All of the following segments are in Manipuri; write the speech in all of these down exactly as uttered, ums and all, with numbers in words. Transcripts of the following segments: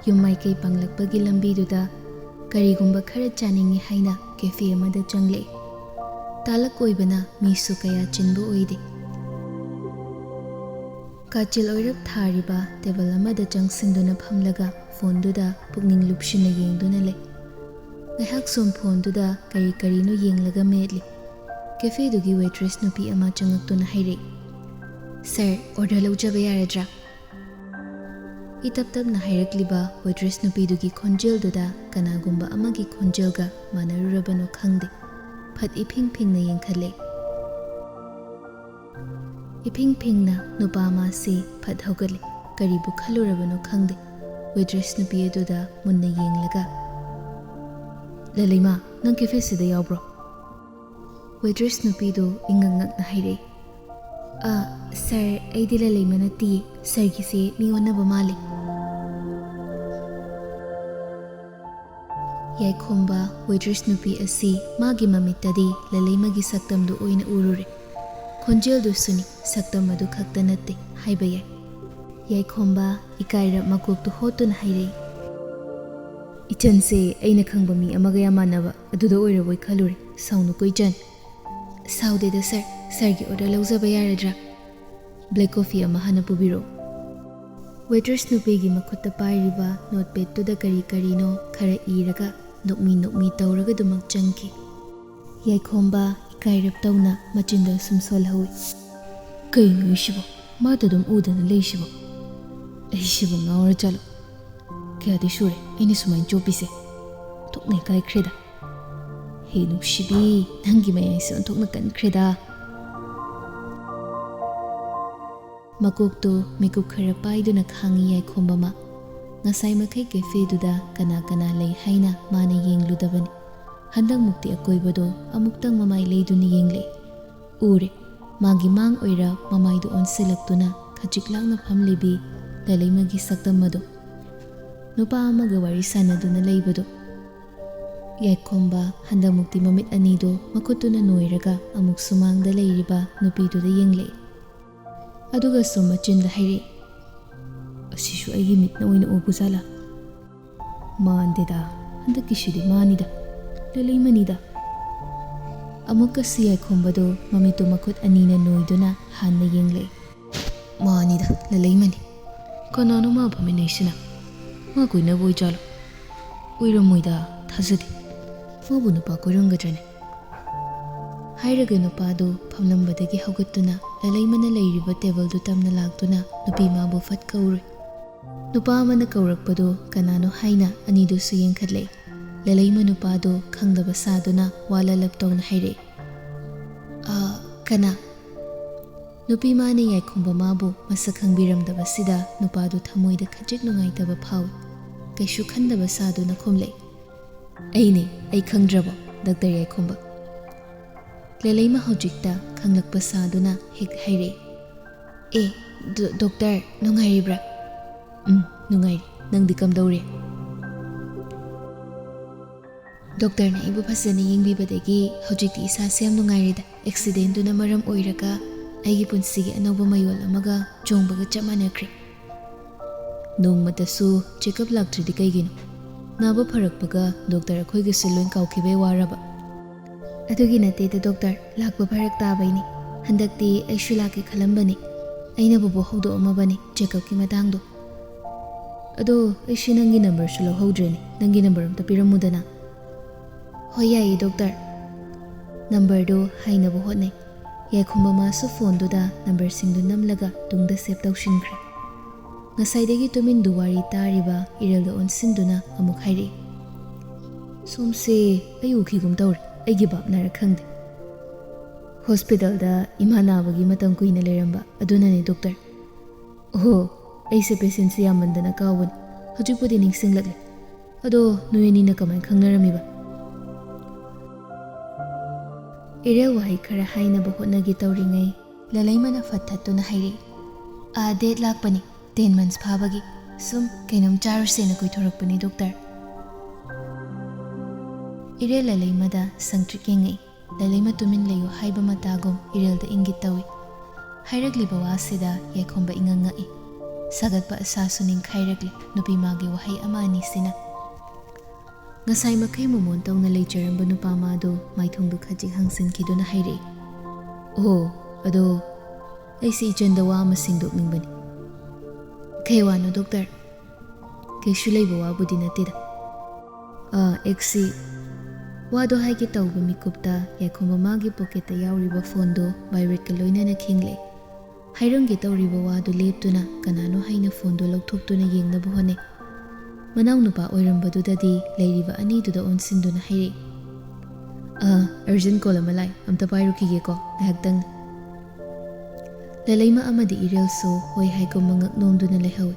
ꯌꯨꯝ ꯃꯥꯏꯀꯩ ꯄꯥꯡꯂꯛꯄꯒꯤ ꯂꯝꯕꯤꯗꯨꯗ ꯀꯔꯤꯒꯨꯝꯕ ꯈꯔ ꯆꯥꯅꯤꯡꯉꯤ ꯍꯥꯏꯅ cafe ꯑꯃꯗ ꯆꯪꯂꯛꯏ꯫ ꯇꯥꯂꯛ ꯑꯣꯏꯕꯅ ꯃꯤꯁꯨ ꯀꯌꯥ ꯆꯤꯟꯕ ꯑꯣꯏꯗꯦ꯫ ꯀꯥꯆꯤꯜ ꯑꯣꯏꯔꯞ ꯊꯥꯔꯤꯕ table ꯑꯃꯗ ꯆꯪꯁꯤꯟꯗꯨꯅ ꯐꯝꯂꯒ phoneꯗꯨꯗ ꯄꯨꯛꯅꯤꯡ ꯂꯨꯞꯁꯤꯟꯅ ꯌꯦꯡꯗꯨꯅ ꯂꯩ꯫ ꯉꯥꯏꯍꯥꯛ ꯁꯨꯝ phoneꯗꯨꯗ ꯀꯔꯤ ꯀꯔꯤꯅꯣ ꯌꯦꯡꯂꯒ ꯃꯦꯠꯂꯤ꯫ Cafeꯗꯨꯒꯤ waitress ꯅꯨꯄꯤ ꯑꯃ ꯆꯪꯉꯛꯇꯨꯅ ꯍꯥꯏꯔꯛꯏ, "Sir, order ꯂꯧꯖꯕ ꯌꯥꯔꯗ꯭ꯔꯥ?" ꯏꯇꯞ ꯇꯞꯅ ꯍꯥꯏꯔꯛꯂꯤꯕ waitress ꯅꯨꯄꯤꯗꯨꯒꯤ ꯈꯣꯟꯖꯦꯜꯗꯨꯗ ꯀꯅꯥꯒꯨꯝꯕ ꯑꯃꯒꯤ ꯈꯣꯟꯖꯦꯜꯒ ꯃꯥꯟꯅꯔꯨꯔꯕꯅꯣ ꯈꯪꯗꯦ꯫ ꯐꯠ ꯏꯐꯤꯡ ꯐꯤꯡꯅ ꯌꯦꯡꯈꯠꯂꯦ꯫ ꯏꯐꯤꯡ ꯐꯤꯡꯅ ꯅꯨꯄꯥ ꯑꯃꯁꯤ ꯐꯠ ꯍꯧꯒꯠꯂꯦ꯫ ꯀꯔꯤꯕꯨ ꯈꯜꯂꯨꯔꯕꯅꯣ ꯈꯪꯗꯦ꯫ Waitress ꯅꯨꯄꯤ ꯑꯗꯨꯗ ꯃꯨꯟꯅ ꯌꯦꯡꯂꯒ, "ꯂꯂꯩꯃ, ꯅꯪ cafeꯁꯤꯗ ꯌꯥꯎꯕ꯭ꯔꯣ?" Waitress ꯅꯨꯄꯤꯗꯨ ꯏꯉꯛ ꯉꯛꯅ ꯍꯥꯏꯔꯛꯏ, "ꯑ, sir, ꯑꯩꯗꯤ ꯂꯂꯩꯃ ꯅꯠꯇꯤꯌꯦ꯫ Sirꯒꯤꯁꯦ ꯃꯤ ꯑꯣꯟꯅꯕ ꯃꯥꯜꯂꯦ꯫" ꯌꯥꯏꯈꯣꯝꯕ waitress ꯅꯨꯄꯤ ꯑꯁꯤ ꯃꯥꯒꯤ ꯃꯃꯤꯠꯇꯗꯤ ꯂꯂꯩꯃꯒꯤ ꯁꯛꯇꯝꯗꯨ ꯑꯣꯏꯅ ꯎꯔꯨꯔꯦ꯫ ꯈꯣꯟꯖꯦꯜꯗꯨꯁꯨꯅꯤ, ꯁꯛꯇꯝ ꯑꯗꯨ ꯈꯛꯇ ꯅꯠꯇꯦ ꯍꯥꯏꯕ ꯌꯥꯏ꯫ ꯌꯥꯏꯈꯣꯝꯕ ꯏꯀꯥꯏꯔꯞ ꯃꯀꯣꯛꯇꯨ ꯍꯣꯠꯇꯨꯅ ꯍꯥꯏꯔꯛꯏ, "ꯏꯆꯟꯁꯦ ꯑꯩꯅ ꯈꯪꯕ ꯃꯤ ꯑꯃꯒ ꯌꯥꯝ ꯃꯥꯟꯅꯕ, ꯑꯗꯨꯗ ꯑꯣꯏꯔꯕꯣꯏ ꯈꯜꯂꯨꯔꯦ꯫ ꯁꯥꯎꯅꯨꯀꯣ ꯏꯆꯟ꯫" "ꯁꯥꯎꯗꯦꯗ sir, sirꯒꯤ order ꯂꯧꯖꯕ ꯌꯥꯔꯗ꯭ꯔꯥ?" "Black coffee ꯑꯃ ꯍꯥꯟꯅ ꯄꯨꯕꯤꯔꯛꯎ꯫" Waitress ꯅꯨꯄꯤꯒꯤ ꯃꯈꯨꯠꯇ ꯄꯥꯏꯔꯤꯕ notepadꯇꯨꯗ ꯀꯔꯤ ꯀꯔꯤꯅꯣ ꯈꯔ ꯏꯔꯒ ꯅꯣꯛꯃꯤ ꯅꯣꯛꯃꯤ ꯇꯧꯔꯒꯗꯨꯃꯛ ꯆꯪꯈꯤ꯫ ꯌꯥꯏꯈꯣꯝꯕ ꯏꯀꯥꯏꯔꯞ ꯇꯧꯅ ꯃꯆꯤꯟꯗꯣ ꯁꯨꯝ ꯁꯣꯜꯍꯧꯏ꯫ "ꯀꯩꯅꯣ ꯑꯩꯁꯤꯕꯣ? ꯃꯥꯗ ꯑꯗꯨꯝ ꯎꯗꯅ ꯂꯩꯁꯤꯕꯣ? ꯑꯩꯁꯤꯕꯨ ꯉꯥꯎꯔ ꯆꯠꯂꯣ꯫ ꯀꯌꯥꯗꯤ ꯁꯨꯔꯦ ꯑꯩꯅ ꯁꯨꯃꯥꯏꯅ ꯆꯣꯞꯄꯤꯁꯦ? ꯑꯣꯟꯊꯣꯛꯅ ꯏꯀꯥꯏꯈ꯭ꯔꯦꯗ꯫ ꯍꯦ ꯅꯨꯡꯁꯤꯕꯤ, ꯅꯪꯒꯤ ꯃꯌꯥꯏꯁꯦ ꯑꯣꯟꯊꯣꯛꯅ ꯀꯟꯈ꯭ꯔꯦꯗ꯫" ꯃꯀꯣꯛꯇꯨ ꯃꯤꯀꯨꯞ ꯈꯔ ꯄꯥꯏꯗꯨꯅ ꯈꯥꯡꯉꯤ ꯌꯥꯏꯈꯣꯝꯕ ꯑꯃ꯫ ꯉꯁꯥꯏ ꯃꯈꯩ cafeꯗꯨꯗ ꯀꯅꯥ ꯀꯅꯥ ꯂꯩ ꯍꯥꯏꯅ ꯃꯥꯅ ꯌꯦꯡꯂꯨꯗꯕꯅꯤ꯫ ꯍꯟꯗꯛꯃꯨꯛꯇꯤ ꯑꯀꯣꯏꯕꯗꯣ ꯑꯃꯨꯛꯇꯪ ꯃꯃꯥꯏ ꯂꯩꯗꯨꯅ ꯌꯦꯡꯂꯦ꯫ ꯎꯔꯦ, ꯃꯥꯒꯤ ꯃꯥꯡ ꯑꯣꯏꯔ ꯃꯃꯥꯏꯗꯨ ꯑꯣꯟꯁꯤꯜꯂꯛꯇꯨꯅ ꯈꯖꯤꯛ ꯂꯥꯡꯅ ꯐꯝꯂꯤꯕꯤ ꯂꯂꯩꯃꯒꯤ ꯁꯛꯇꯝ ꯑꯗꯨ꯫ ꯅꯨꯄꯥ ꯑꯃꯒ ꯋꯥꯔꯤ ꯁꯥꯟꯅꯗꯨꯅ ꯂꯩꯕꯗꯨ꯫ ꯌꯥꯏꯈꯣꯝꯕ ꯍꯟꯗꯛꯃꯨꯛꯇꯤ ꯃꯃꯤꯠ ꯑꯅꯤꯗꯨ ꯃꯈꯨꯠꯇꯨꯅ ꯅꯣꯏꯔꯒ ꯑꯃꯨꯛ ꯁꯨꯃꯥꯡꯗ ꯂꯩꯔꯤꯕ ꯅꯨꯄꯤꯗꯨꯗ ꯌꯦꯡꯂꯛꯏ꯫ ꯑꯗꯨꯒꯁꯨ ꯃꯆꯤꯟꯗ ꯍꯥꯏꯔꯛꯏ, "ꯑꯁꯤꯁꯨ ꯑꯩꯒꯤ ꯃꯤꯠꯅ ꯑꯣꯏꯅ ꯎꯕꯖꯥꯠꯂꯥ? "ꯃꯥꯟꯗꯦꯗ, ꯍꯟꯗꯛꯀꯤꯁꯤꯗꯤ ꯃꯥꯅꯤꯗ, ꯂꯂꯩꯃꯅꯤꯗ"꯫ ꯑꯃꯨꯛꯀꯁꯨ ꯌꯥꯏꯈꯣꯝꯕꯗꯨ ꯃꯃꯤꯠꯇꯨ ꯃꯈꯨꯠ ꯑꯅꯤꯅ ꯅꯣꯏꯗꯨꯅ ꯍꯥꯟꯅ ꯌꯦꯡꯂꯦ꯫ "ꯃꯥꯅꯤꯗ, ꯂꯂꯩꯃꯅꯤ꯫ ꯀꯅꯥꯅꯣ ꯃꯥ ꯐꯝꯃꯤꯟꯅꯩꯁꯤꯅ? ꯃꯥ ꯀꯣꯏꯅꯕ ꯑꯣꯏꯖꯥꯠꯂꯣ? ꯑꯣꯏꯔꯝꯃꯣꯏꯗ, ꯊꯥꯖꯗꯦ꯫ ꯃꯥꯕꯨ ꯅꯨꯄꯥ ꯀꯣꯏꯔꯝꯒꯗ꯭ꯔꯅꯦ?" ꯍꯥꯏꯔꯒ ꯅꯨꯄꯥꯗꯨ ꯐꯝꯂꯝꯕꯗꯒꯤ ꯍꯧꯒꯠꯇꯨꯅ ꯂꯂꯩꯃꯅ ꯂꯩꯔꯤꯕ ꯇꯦꯕꯜꯗꯨ ꯇꯝꯅ ꯂꯥꯛꯇꯨꯅ ꯅꯨꯄꯤ ꯃꯥꯕꯨ ꯐꯠ ꯀꯧꯔꯨꯏ꯫ ꯅꯨꯄꯥ ꯑꯃꯅ ꯀꯧꯔꯛꯄꯗꯨ ꯀꯅꯥꯅꯣ ꯍꯥꯏꯅ ꯑꯅꯤꯗꯨꯁꯨ ꯌꯦꯡꯈꯠꯂꯦ꯫ ꯂꯂꯩꯃ ꯅꯨꯄꯥꯗꯨ ꯈꯪꯗꯕ ꯁꯥꯗꯨꯅ ꯋꯥ ꯂꯂꯞ ꯇꯧꯅ ꯍꯥꯏꯔꯛꯏ, "ꯑ, ꯀꯅꯥ?" ꯅꯨꯄꯤ ꯃꯥꯅ ꯌꯥꯏꯈꯣꯝꯕ ꯃꯥꯕꯨ ꯃꯁꯛ ꯈꯪꯕꯤꯔꯝꯗꯕꯁꯤꯗ ꯅꯨꯄꯥꯗꯨ ꯊꯃꯣꯏꯗ ꯈꯖꯤꯛ ꯅꯨꯡꯉꯥꯏꯇꯕ ꯐꯥꯎꯏ꯫ ꯀꯩꯁꯨ ꯈꯟꯗꯕ ꯁꯥꯗꯨꯅ ꯈꯨꯝꯂꯦ, "ꯑꯩꯅꯦ, ꯑꯩ ꯈꯪꯗ꯭ꯔꯕꯣ, ꯗꯥꯛꯇꯔ ꯌꯥꯏꯈꯣꯝꯕ?" ꯂꯦꯂꯩꯃ ꯍꯧꯖꯤꯛꯇ ꯈꯪꯂꯛꯄ ꯁꯥꯗꯨꯅ ꯍꯦꯛ ꯍꯥꯏꯔꯛꯏ, "ꯑꯦ, ꯗꯣ-, ꯗꯣꯛꯇꯔ, ꯅꯨꯡꯉꯥꯏꯔꯤꯕ꯭ꯔꯥ?" "ꯎꯝ, ꯅꯨꯡꯉꯥꯏꯔꯤ꯫ ꯅꯪꯗꯤ ꯀꯝꯗꯧꯔꯤ?" "ꯗꯣꯛꯇꯔꯅ ꯑꯩꯕꯨ ꯐꯖꯅ ꯌꯦꯡꯕꯤꯕꯗꯒꯤ ꯍꯧꯖꯤꯛꯇꯤ ꯏꯁꯥꯁꯦ ꯌꯥꯝ ꯅꯨꯡꯉꯥꯏꯔꯦꯗ꯫ ꯑꯦꯛꯁꯤꯗꯦꯟꯗꯨꯅ ꯃꯔꯝ ꯑꯣꯏꯔꯒ ꯑꯩꯒꯤ ꯄꯨꯟꯁꯤꯒꯤ ꯑꯅꯧꯕ ꯃꯌꯣꯜ ꯑꯃꯒ ꯆꯣꯡꯕꯒ ꯆꯞ ꯃꯥꯟꯅꯈ꯭ꯔꯦ꯫" "ꯅꯣꯡꯃꯇꯁꯨ ꯆꯦꯛꯑꯞ ꯂꯥꯛꯇ꯭ꯔꯤꯗꯤ ꯀꯩꯒꯤꯅꯣ? ꯅꯥꯕ ꯐꯔꯛꯄꯒ ꯗꯣꯛꯇꯔ ꯑꯩꯈꯣꯏꯒꯁꯨ ꯂꯣꯏ ꯀꯥꯎꯈꯤꯕꯩ ꯋꯥꯔꯕ?" "ꯑꯗꯨꯒꯤ ꯅꯠꯇꯦꯗ ꯗꯣꯛꯇꯔ, ꯂꯥꯛꯄ ꯐꯔꯛ ꯇꯥꯕꯩꯅꯤ꯫ ꯍꯟꯗꯛꯇꯤ ꯑꯩꯁꯨ ꯂꯥꯛꯀꯦ ꯈꯜꯂꯝꯕꯅꯤ꯫ ꯑꯩꯅꯕꯨꯕꯣꯛ ꯍꯧꯗꯣꯛꯑꯝꯃꯕꯅꯤ ꯆꯦꯛꯑꯞꯀꯤ ꯃꯇꯥꯡꯗꯣ꯫ ꯑꯗꯣ ꯑꯩꯁꯦ ꯅꯪꯒꯤ ꯅꯝꯕꯔꯁꯨ ꯂꯧꯍꯧꯗ꯭ꯔꯦꯅꯦ꯫ ꯅꯪꯒꯤ ꯅꯝꯕꯔ ꯑꯝꯇ ꯄꯤꯔꯝꯃꯨꯗꯅ꯫" "ꯍꯣꯏ, ꯌꯥꯏꯌꯦ ꯗꯣꯛꯇꯔ꯫" ꯅꯝꯕꯔꯗꯨ ꯍꯥꯏꯅꯕ ꯍꯣꯠꯅꯩ꯫ ꯌꯥꯏꯈꯣꯝꯕ ꯃꯥꯁꯨ ꯐꯣꯟꯗꯨꯗ ꯅꯝꯕꯔꯁꯤꯡꯗꯨ ꯅꯝꯂꯒ ꯇꯨꯡꯗ ꯁꯦꯞ ꯇꯧꯁꯤꯟꯈ꯭ꯔꯦ꯫ ꯉꯁꯥꯏꯗꯒꯤ ꯇꯨꯃꯤꯟꯗꯨ ꯋꯥꯔꯤ ꯇꯥꯔꯤꯕ ꯏꯔꯦꯜꯗ ꯑꯣꯟꯁꯤꯟꯗꯨꯅ ꯑꯃꯨꯛ ꯍꯥꯏꯔꯛꯏ, "ꯁꯣꯝꯁꯦ ꯑꯩ ꯎꯈꯤꯒꯨꯝ ꯇꯧꯔꯦ꯫ ꯑꯩꯒꯤ ꯕꯥꯞꯅꯔ ꯈꯪꯗꯦ꯫ ꯍꯣꯁꯄꯤꯇꯥꯜꯗ ꯏꯃꯥ ꯅꯥꯕꯒꯤ ꯃꯇꯝ ꯀꯨꯏꯅ ꯂꯩꯔꯝꯕ ꯑꯗꯨꯅꯅꯦ ꯗꯣꯛꯇꯔ꯫ ꯑꯣꯍꯣ, ꯑꯩꯁꯦ ꯄꯦꯁꯦꯟꯁꯦ ꯌꯥꯝꯃꯟꯗꯅ ꯀꯥꯎꯕꯅꯤ꯫ ꯍꯧꯖꯤꯛꯄꯨꯗꯤ ꯅꯤꯡꯁꯤꯡꯂꯛꯂꯦ꯫ ꯑꯗꯣ ꯅꯣꯏ ꯑꯅꯤꯅ ꯀꯃꯥꯏꯅ ꯈꯪꯅꯔꯝꯃꯤꯕ?" ꯏꯔꯦꯜ ꯋꯥꯍꯩ ꯈꯔ ꯍꯥꯏꯅꯕ ꯍꯣꯠꯅꯒꯦ ꯇꯧꯔꯤꯉꯩ ꯂꯂꯩꯃꯅ ꯐꯠ ꯊꯠꯇꯨꯅ ꯍꯥꯏꯔꯛꯏ, "ꯑꯥ, ꯗꯦꯠ ꯂꯥꯛꯄꯅꯤ, ꯇꯦꯟ ꯃꯟꯁ ꯐꯥꯕꯒꯤ꯫ ꯁꯨꯝ ꯀꯩꯅꯣꯝ ꯆꯥꯔꯨꯁꯦꯅ ꯀꯣꯏꯊꯣꯔꯛꯄꯅꯤ ꯗꯣꯛꯇꯔ꯫" ꯏꯔꯦꯜ ꯂꯂꯩꯃꯗ ꯁꯪꯇ꯭ꯔꯤꯛ ꯌꯦꯡꯉꯛꯏ꯫ ꯂꯂꯩꯃ ꯇꯨꯃꯤꯟ ꯂꯩꯌꯨ ꯍꯥꯏꯕ ꯃꯇꯥꯒꯨꯝ ꯏꯔꯦꯜꯗ ꯏꯪꯒꯤꯠ ꯇꯧꯏ꯫ ꯍꯥꯏꯔꯛꯂꯤꯕ ꯋꯥꯁꯤꯗ ꯌꯥꯏꯈꯣꯝꯕ ꯏꯉꯛ ꯉꯛꯏ꯫ ꯁꯥꯒꯠꯄ ꯑꯁꯥꯁꯨ ꯅꯤꯡꯈꯥꯏꯔꯛꯂꯤ ꯅꯨꯄꯤ ꯃꯥꯒꯤ ꯋꯥꯍꯩ ꯑꯃ ꯑꯅꯤꯁꯤꯅ꯫ ꯉꯁꯥꯏ ꯃꯈꯩ ꯃꯣꯃꯣꯟ ꯇꯧꯅ ꯂꯩꯖꯔꯝꯕ ꯅꯨꯄꯥ ꯃꯥꯗꯨ ꯃꯥꯏꯊꯣꯡꯗꯨ ꯈꯖꯤꯛ ꯍꯥꯡꯁꯤꯟꯈꯤꯗꯨꯅ ꯍꯥꯏꯔꯛꯏ, "ꯑꯣ, ꯑꯗꯣ ꯑꯩꯁꯦ ꯏꯆꯟꯗ ꯋꯥ ꯑꯃ ꯁꯦꯡꯗꯣꯛꯅꯤꯡꯕꯅꯤ꯫" "ꯀꯩ ꯋꯥꯅꯣ ꯗꯣꯛꯇꯔ?" "ꯀꯩꯁꯨ ꯂꯩꯕ ꯋꯥꯕꯨꯗꯤ ꯅꯠꯇꯦꯗ꯫ ꯑꯥ, ꯑꯦꯛꯁꯤ, ꯋꯥꯗꯣ ꯍꯥꯏꯒꯦ ꯇꯧꯕ ꯃꯤꯀꯨꯞꯇ ꯌꯥꯏꯈꯣꯝꯕ ꯃꯥꯒꯤ ꯄꯣꯀꯦꯠꯇ ꯌꯥꯎꯔꯤꯕ ꯐꯣꯟꯗꯣ ꯚꯥꯏꯕ꯭ꯔꯦꯠꯀ ꯂꯣꯏꯅꯅ ꯈꯤꯡꯂꯦ꯫ ꯍꯥꯏꯔꯝꯒꯦ ꯇꯧꯔꯤꯕ ꯋꯥꯗꯨ ꯂꯦꯞꯇꯨꯅ ꯀꯅꯥꯅꯣ ꯍꯥꯏꯅ ꯐꯣꯟꯗꯨ ꯂꯧꯊꯣꯛꯇꯨꯅ ꯌꯦꯡꯅꯕ ꯍꯣꯠꯅꯩ꯫ ꯃꯅꯥꯎꯅꯨꯄꯥ ꯑꯣꯏꯔꯝꯕꯗꯨꯗꯗꯤ ꯂꯩꯔꯤꯕ ꯑꯅꯤꯗꯨꯗ ꯑꯣꯟꯁꯤꯟꯗꯨꯅ ꯍꯥꯏꯔꯛꯏ, "ꯑꯥ, ꯑꯔꯖꯦꯟ ꯀꯣꯜ ꯑꯃ ꯂꯥꯛꯏ, ꯑꯝꯇ ꯄꯥꯏꯔꯨꯈꯤꯒꯦꯀꯣ, ꯉꯥꯏꯍꯥꯛꯇꯪ꯫" ꯂꯂꯩꯃ ꯑꯃꯗꯤ ꯏꯔꯦꯜꯁꯨ ꯍꯣꯏ ꯍꯥꯏꯒꯨꯝꯕ ꯉꯛ ꯅꯣꯝꯗꯨꯅ ꯂꯩꯍꯧꯏ꯫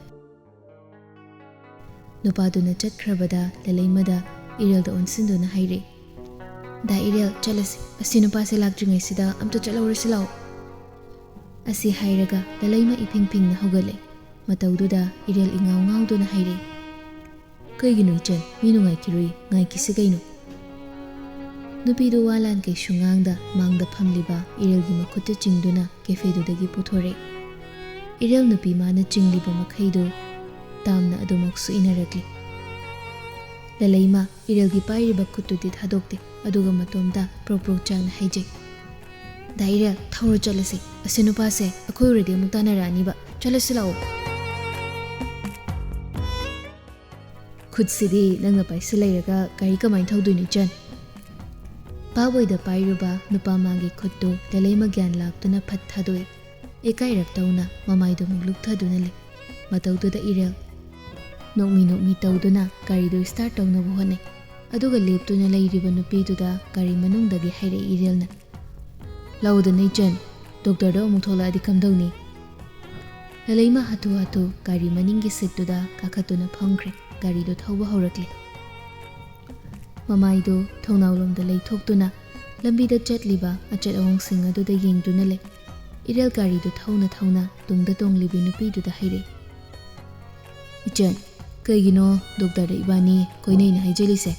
ꯅꯨꯄꯥꯗꯨꯅ ꯆꯠꯈ꯭ꯔꯕꯗ ꯂꯂꯩꯃꯗ ꯏꯔꯦꯜꯗ ꯑꯣꯟꯁꯤꯟꯗꯨꯅ ꯍꯥꯏꯔꯛꯏ, "ꯗꯥ ꯏꯔꯦꯜ, ꯆꯠꯂꯁꯤ꯫ ꯑꯁꯤ ꯅꯨꯄꯥꯁꯦ ꯂꯥꯛꯇ꯭ꯔꯤꯉꯩꯁꯤꯗ ꯑꯝꯇ ꯆꯠꯍꯧꯔꯁꯤ ꯂꯥꯛꯑꯣ꯫" ꯑꯁꯤ ꯍꯥꯏꯔꯒ ꯂꯂꯩꯃ ꯏꯐꯤꯡ ꯐꯤꯡꯅ ꯍꯧꯒꯠꯂꯦ꯫ ꯃꯇꯧꯗꯨꯗ ꯏꯔꯦꯜ ꯏꯉꯥꯎ ꯉꯥꯎꯗꯨꯅ ꯍꯥꯏꯔꯛꯏ, "ꯀꯩꯒꯤꯅꯣ ꯏꯆꯟ? ꯃꯤ ꯅꯨꯡꯉꯥꯏꯈꯤꯔꯣꯏ, ꯉꯥꯏꯈꯤꯁꯤ ꯀꯩꯅꯣ꯫" ꯅꯨꯄꯤꯗꯨ ꯋꯥ ꯂꯥꯟ ꯀꯩꯁꯨ ꯉꯥꯡꯗ ꯃꯥꯡꯗ ꯐꯝꯂꯤꯕ ꯏꯔꯦꯜꯒꯤ ꯃꯈꯨꯠꯇ ꯆꯤꯡꯗꯨꯅ ꯀꯦꯐꯦꯗꯨꯗꯒꯤ ꯄꯨꯊꯣꯔꯛꯏ꯫ ꯏꯔꯦꯜ ꯅꯨꯄꯤ ꯃꯥꯅ ꯆꯤꯡꯂꯤꯕ ꯃꯈꯩꯗꯨ ꯇꯥꯝꯅ ꯑꯗꯨꯃꯛꯁꯨ ꯏꯟꯅꯔꯛꯂꯤ꯫ ꯂꯂꯩꯃ ꯏꯔꯦꯜꯒꯤ ꯄꯥꯏꯔꯤꯕ ꯈꯨꯠꯇꯨꯗꯤ ꯊꯥꯗꯣꯛꯇꯦ, ꯑꯗꯨꯒ ꯃꯇꯣꯝꯇ ꯄ꯭ꯔꯣꯛ ꯄ꯭ꯔꯣꯛ ꯆꯥꯛꯅ ꯍꯥꯏꯖꯩ, "ꯗꯥ ꯏꯔꯦꯜ, ꯊꯧꯔꯣ ꯆꯠꯂꯁꯤ꯫ ꯑꯁꯤ ꯅꯨꯄꯥꯁꯦ ꯑꯩꯈꯣꯏ ꯎꯔꯗꯤ ꯑꯃꯨꯛ ꯇꯥꯟꯅꯔꯛꯑꯅꯤꯕ꯫ ꯆꯠꯂꯁꯤ ꯂꯥꯛꯑꯣ꯫" "ꯈꯨꯠꯁꯤꯗꯤ ꯅꯪꯅ ꯄꯥꯏꯁꯤꯜ ꯂꯩꯔꯒ ꯒꯥꯔꯤ ꯀꯃꯥꯏꯅ ꯊꯧꯗꯣꯏꯅꯣ ꯏꯆꯟ?" ꯄꯥꯕꯣꯏꯗ ꯄꯥꯏꯔꯨꯕ ꯅꯨꯄꯥ ꯃꯥꯒꯤ ꯈꯨꯠꯇꯨ ꯂꯂꯩꯃ ꯒ꯭ꯌꯥꯟ ꯂꯥꯛꯇꯨꯅ ꯐꯠ ꯊꯥꯗꯣꯛꯏ꯫ ꯏꯀꯥꯏꯔꯞ ꯇꯧꯅ ꯃꯃꯥꯏꯗꯨ ꯑꯃꯨꯛ ꯂꯨꯞꯊꯗꯨꯅ ꯂꯩ꯫ ꯃꯇꯧꯗꯨꯗ ꯏꯔꯦꯜ ꯅꯣꯛꯃꯤ ꯅꯣꯛꯃꯤ ꯇꯧꯗꯨꯅ ꯒꯥꯔꯤꯗꯨ ꯁ꯭ꯇꯥꯔꯠ ꯇꯧꯅꯕ ꯍꯣꯠꯅꯩ꯫ ꯑꯗꯨꯒ ꯂꯦꯞꯇꯨꯅ ꯂꯩꯔꯤꯕ ꯅꯨꯄꯤꯗꯨꯗ ꯒꯥꯔꯤ ꯃꯅꯨꯡꯗꯒꯤ ꯍꯥꯏꯔꯛꯏ ꯏꯔꯦꯜꯅ, "ꯂꯧꯗꯅ ꯏꯆꯟ, ꯗꯣꯛꯇꯔꯗꯣ ꯑꯃꯨꯛ ꯊꯣꯛꯂꯛꯑꯗꯤ ꯀꯝꯗꯧꯅꯤ?" ꯂꯂꯩꯃ ꯍꯥꯊꯨ ꯍꯥꯊꯨ ꯒꯥꯔꯤ ꯃꯅꯤꯡꯒꯤ ꯁꯤꯠꯇꯨꯗ ꯀꯥꯈꯠꯇꯨꯅ ꯐꯝꯈ꯭ꯔꯦ꯫ ꯒꯥꯔꯤꯗꯨ ꯊꯧꯕ ꯍꯧꯔꯛꯂꯦ꯫ ꯃꯃꯥꯏꯗꯨ ꯊꯣꯡꯅꯥꯎꯂꯣꯝꯗ ꯂꯩꯊꯣꯛꯇꯨꯅ ꯂꯝꯕꯤꯗ ꯆꯠꯂꯤꯕ ꯑꯆꯠ ꯑꯋꯣꯡꯁꯤꯡ ꯑꯗꯨꯗ ꯌꯦꯡꯗꯨꯅ ꯂꯩ꯫ ꯏꯔꯦꯜ ꯒꯥꯔꯤꯗꯨ ꯊꯧꯅ ꯊꯧꯅ ꯇꯨꯡꯗ ꯇꯣꯡꯂꯤꯕꯤ ꯅꯨꯄꯤꯗꯨꯗ ꯍꯥꯏꯔꯛꯏ, "ꯏꯆꯟ, ꯀꯩꯒꯤꯅꯣ ꯗꯣꯛꯇꯔꯗ ꯏꯕꯥꯅꯤ ꯀꯣꯏꯅꯩꯅ ꯍꯥꯏꯖꯤꯜꯂꯤꯁꯦ?"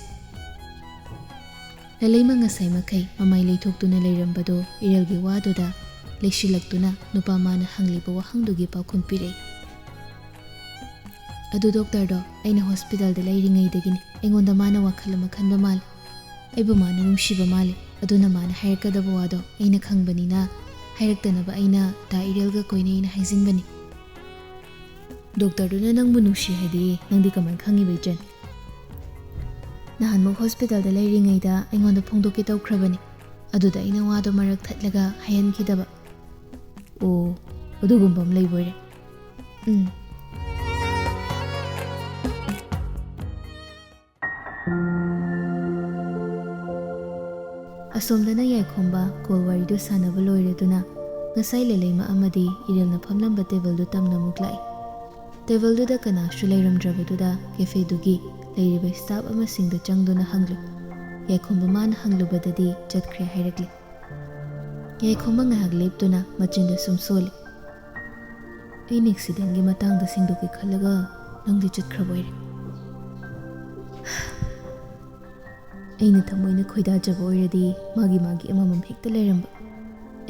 ꯂꯂꯩꯃ ꯉꯁꯥꯏ ꯃꯈꯩ ꯃꯃꯥꯏ ꯂꯩꯊꯣꯛꯇꯨꯅ ꯂꯩꯔꯝꯕꯗꯨ ꯏꯔꯦꯜꯒꯤ ꯋꯥꯗꯨꯗ ꯂꯩꯁꯤꯜꯂꯛꯇꯨꯅ ꯅꯨꯄꯥ ꯃꯥꯅ ꯍꯪꯂꯤꯕ ꯋꯥꯍꯪꯗꯨꯒꯤ ꯄꯥꯎꯈꯨꯝ ꯄꯤꯔꯛꯏ꯫ ꯑꯗꯨ ꯗꯣꯛꯇꯔꯗꯣ ꯑꯩꯅ ꯍꯣꯁꯄꯤꯇꯥꯜꯗ ꯂꯩꯔꯤꯉꯩꯗꯒꯤꯅꯤ ꯑꯩꯉꯣꯟꯗ ꯃꯥꯅ ꯋꯥꯈꯜ ꯑꯃ ꯈꯟꯕ ꯃꯥꯜꯂꯦ꯫ ꯑꯩꯕꯨ ꯃꯥꯅ ꯅꯨꯡꯁꯤꯕ ꯃꯥꯜꯂꯦ꯫ ꯑꯗꯨꯅ ꯃꯥꯅ ꯍꯥꯏꯔꯛꯀꯗꯕ ꯋꯥꯗꯣ ꯑꯩꯅ ꯈꯪꯕꯅꯤꯅ ꯍꯥꯏꯔꯛꯇꯅꯕ ꯑꯩꯅ ꯗꯥ ꯏꯔꯦꯜꯒ ꯀꯣꯏꯅꯩꯅ ꯍꯥꯏꯖꯤꯟꯕꯅꯤ꯫ ꯗꯣꯛꯇꯔꯗꯨꯅ ꯅꯪꯕꯨ ꯅꯨꯡꯁꯤ ꯍꯥꯏꯗꯤ ꯅꯪꯗꯤ ꯀꯃꯥꯏꯅ ꯈꯪꯉꯤꯕ ꯏꯆꯟ? ꯅꯍꯥꯟꯃꯨꯛ ꯍꯣꯁꯄꯤꯇꯥꯜꯗ ꯂꯩꯔꯤꯉꯩꯗ ꯑꯩꯉꯣꯟꯗ ꯐꯣꯡꯗꯣꯛꯀꯦ ꯇꯧꯈ꯭ꯔꯕꯅꯤ꯫ ꯑꯗꯨꯗ ꯑꯩꯅ ꯋꯥꯗꯣ ꯃꯔꯛ ꯊꯠꯂꯒ ꯍꯥꯏꯍꯟꯈꯤꯗꯕ꯫ ꯑꯣ, ꯑꯗꯨꯒꯨꯝꯕ ꯑꯃ ꯂꯩꯕꯣꯏꯔꯦ꯫ ꯎꯝ꯫ ꯑꯁꯣꯝꯗꯅ ꯌꯥꯏꯈꯣꯝꯕ ꯀꯣꯜ ꯋꯥꯔꯤꯗꯨ ꯁꯥꯟꯅꯕ ꯂꯣꯏꯔꯗꯨꯅ ꯉꯁꯥꯏ ꯂꯩꯂꯩꯃ ꯑꯃꯗꯤ ꯏꯔꯦꯜꯅ ꯐꯝꯂꯝꯕ ꯇꯦꯕꯜꯗꯨ ꯇꯝꯅ ꯑꯃꯨꯛ ꯂꯥꯛꯏ꯫ ꯇꯦꯕꯜꯗꯨꯗ ꯀꯅꯥꯁꯨ ꯂꯩꯔꯝꯗ꯭ꯔꯕꯗꯨꯗ ꯀꯦꯐꯦꯗꯨꯒꯤ ꯂꯩꯔꯤꯕ ꯁ꯭ꯇꯥꯐ ꯑꯃꯁꯤꯡꯗ ꯆꯪꯗꯨꯅ ꯍꯪꯂꯨꯏ꯫ ꯌꯥꯏꯈꯣꯝꯕ ꯃꯥꯅ ꯍꯪꯂꯨꯕꯗꯗꯤ ꯆꯠꯈ꯭ꯔꯦ ꯍꯥꯏꯔꯛꯂꯤ꯫ ꯌꯥꯏꯈꯣꯝꯕ ꯉꯥꯏꯍꯥꯛ ꯂꯦꯞꯇꯨꯅ ꯃꯆꯤꯟꯗ ꯁꯨꯝ ꯁꯣꯜꯂꯤ꯫ ꯑꯩꯅ ꯑꯦꯛꯁꯤꯗꯦꯟꯒꯤ ꯃꯇꯥꯡꯗ ꯁꯦꯡꯗꯣꯛꯀꯦ ꯈꯜꯂꯒ ꯅꯪꯗꯤ ꯆꯠꯈ꯭ꯔꯕ ꯑꯣꯏꯔꯦ꯫ ꯑꯩꯅ ꯊꯃꯣꯏꯅ ꯈꯣꯏꯗꯥꯖꯕ ꯑꯣꯏꯔꯗꯤ ꯃꯥꯒꯤ ꯃꯥꯒꯤ ꯑꯃꯃꯝ ꯍꯦꯛꯇ ꯂꯩꯔꯝꯕ꯫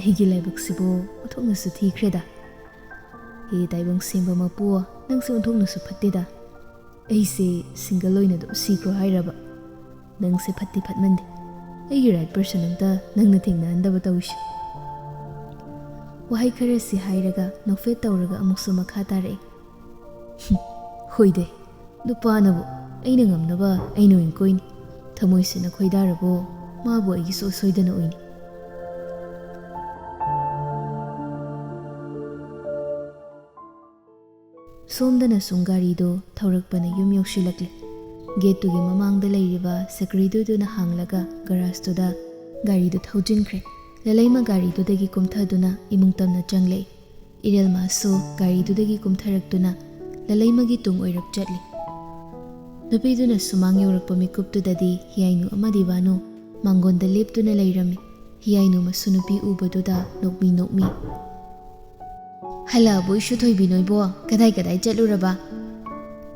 ꯑꯩꯒꯤ ꯂꯥꯏꯕꯛꯁꯤꯕꯨ ꯑꯣꯟꯊꯣꯛꯅꯁꯨ ꯊꯤꯈ꯭ꯔꯦꯗ꯫ ꯍꯦ ꯇꯥꯏꯕꯪ ꯁꯦꯝꯕ ꯃꯄꯨ, ꯅꯪꯁꯦ ꯑꯣꯟꯊꯣꯛꯅꯁꯨ ꯐꯠꯇꯦꯗ꯫ ꯑꯩꯁꯦ ꯁꯤꯡꯒꯜ ꯑꯣꯏꯅ ꯑꯗꯨꯝ ꯁꯤꯈ꯭ꯔꯣ ꯍꯥꯏꯔꯕ? ꯅꯪꯁꯦ ꯐꯠꯇꯤ ꯐꯠꯃꯟꯗꯦ꯫ ꯑꯩꯒꯤ ꯔꯥꯏꯠ ꯄꯔꯁꯟ ꯑꯝꯇ ꯅꯪꯅ ꯊꯦꯡꯅꯍꯟꯗꯕ ꯇꯧꯏꯁꯦ꯫ ꯋꯥꯍꯩ ꯈꯔꯁꯤ ꯍꯥꯏꯔꯒ ꯅꯣꯛꯐꯦꯠ ꯇꯧꯔꯒ ꯑꯃꯨꯛꯁꯨ ꯃꯈꯥ ꯇꯥꯔꯛꯏ꯫ "ꯍꯨꯝ, ꯍꯣꯏꯗꯦ, ꯅꯨꯄꯥꯅꯕꯨ ꯑꯩꯅ ꯉꯝꯅꯕ ꯑꯩꯅ ꯑꯣꯏꯅ ꯀꯣꯏꯅꯤ꯫ ꯊꯃꯣꯏꯁꯤꯅ ꯈꯣꯏꯗꯥꯔꯕꯣ, ꯃꯥꯕꯨ ꯑꯩꯒꯤ ꯁꯣꯏ ꯁꯣꯏꯗꯅ ꯑꯣꯏꯅꯤ"꯫ ꯁꯣꯝꯗꯅ ꯁꯨꯝ ꯒꯥꯔꯤꯗꯨ ꯊꯧꯔꯛꯄꯅ ꯌꯨꯝ ꯌꯧꯁꯤꯜꯂꯛꯂꯦ꯫ ꯒꯦꯠꯇꯨꯒꯤ ꯃꯃꯥꯡꯗ ꯂꯩꯔꯤꯕ ꯁꯦꯀ꯭ꯔꯦꯇꯔꯤꯗꯨꯅ ꯍꯥꯡꯂꯒ ꯒꯔꯥꯖꯇꯨꯗ ꯒꯥꯔꯤꯗꯨ ꯊꯧꯖꯤꯟꯈ꯭ꯔꯦ꯫ ꯂꯂꯩꯃ ꯒꯥꯔꯤꯗꯨꯗꯒꯤ ꯀꯨꯝꯊꯗꯨꯅ ꯏꯃꯨꯡ ꯇꯝꯅ ꯆꯪꯂꯛꯏ꯫ ꯏꯔꯦꯜꯃꯥꯁꯨ ꯒꯥꯔꯤꯗꯨꯗꯒꯤ ꯀꯨꯝꯊꯔꯛꯇꯨꯅ ꯂꯂꯩꯃꯒꯤ ꯇꯨꯡ ꯑꯣꯏꯔꯞ ꯆꯠꯂꯤ꯫ ꯅꯨꯄꯤꯗꯨꯅ ꯁꯨꯃꯥꯡ ꯌꯧꯔꯛꯄ ꯃꯤꯀꯨꯞꯇꯨꯗꯗꯤ ꯍꯤꯌꯥꯏꯅꯨ ꯑꯃꯗꯤ ꯕꯥꯅꯨ ꯃꯥꯡꯒꯣꯟꯗ ꯂꯦꯞꯇꯨꯅ ꯂꯩꯔꯝꯃꯤ꯫ ꯍꯤꯌꯥꯏꯅꯨ ꯃꯁꯨ ꯅꯨꯄꯤ ꯎꯕꯗꯨꯗ ꯅꯣꯛꯃꯤ ꯅꯣꯛꯃꯤ꯫ "ꯍꯜꯂꯛꯑꯕꯣ ꯏꯁꯨ ꯊꯣꯏꯕꯤ ꯅꯣꯏꯕꯣ? ꯀꯗꯥꯏ ꯀꯗꯥꯏ ꯆꯠꯂꯨꯔꯕ?"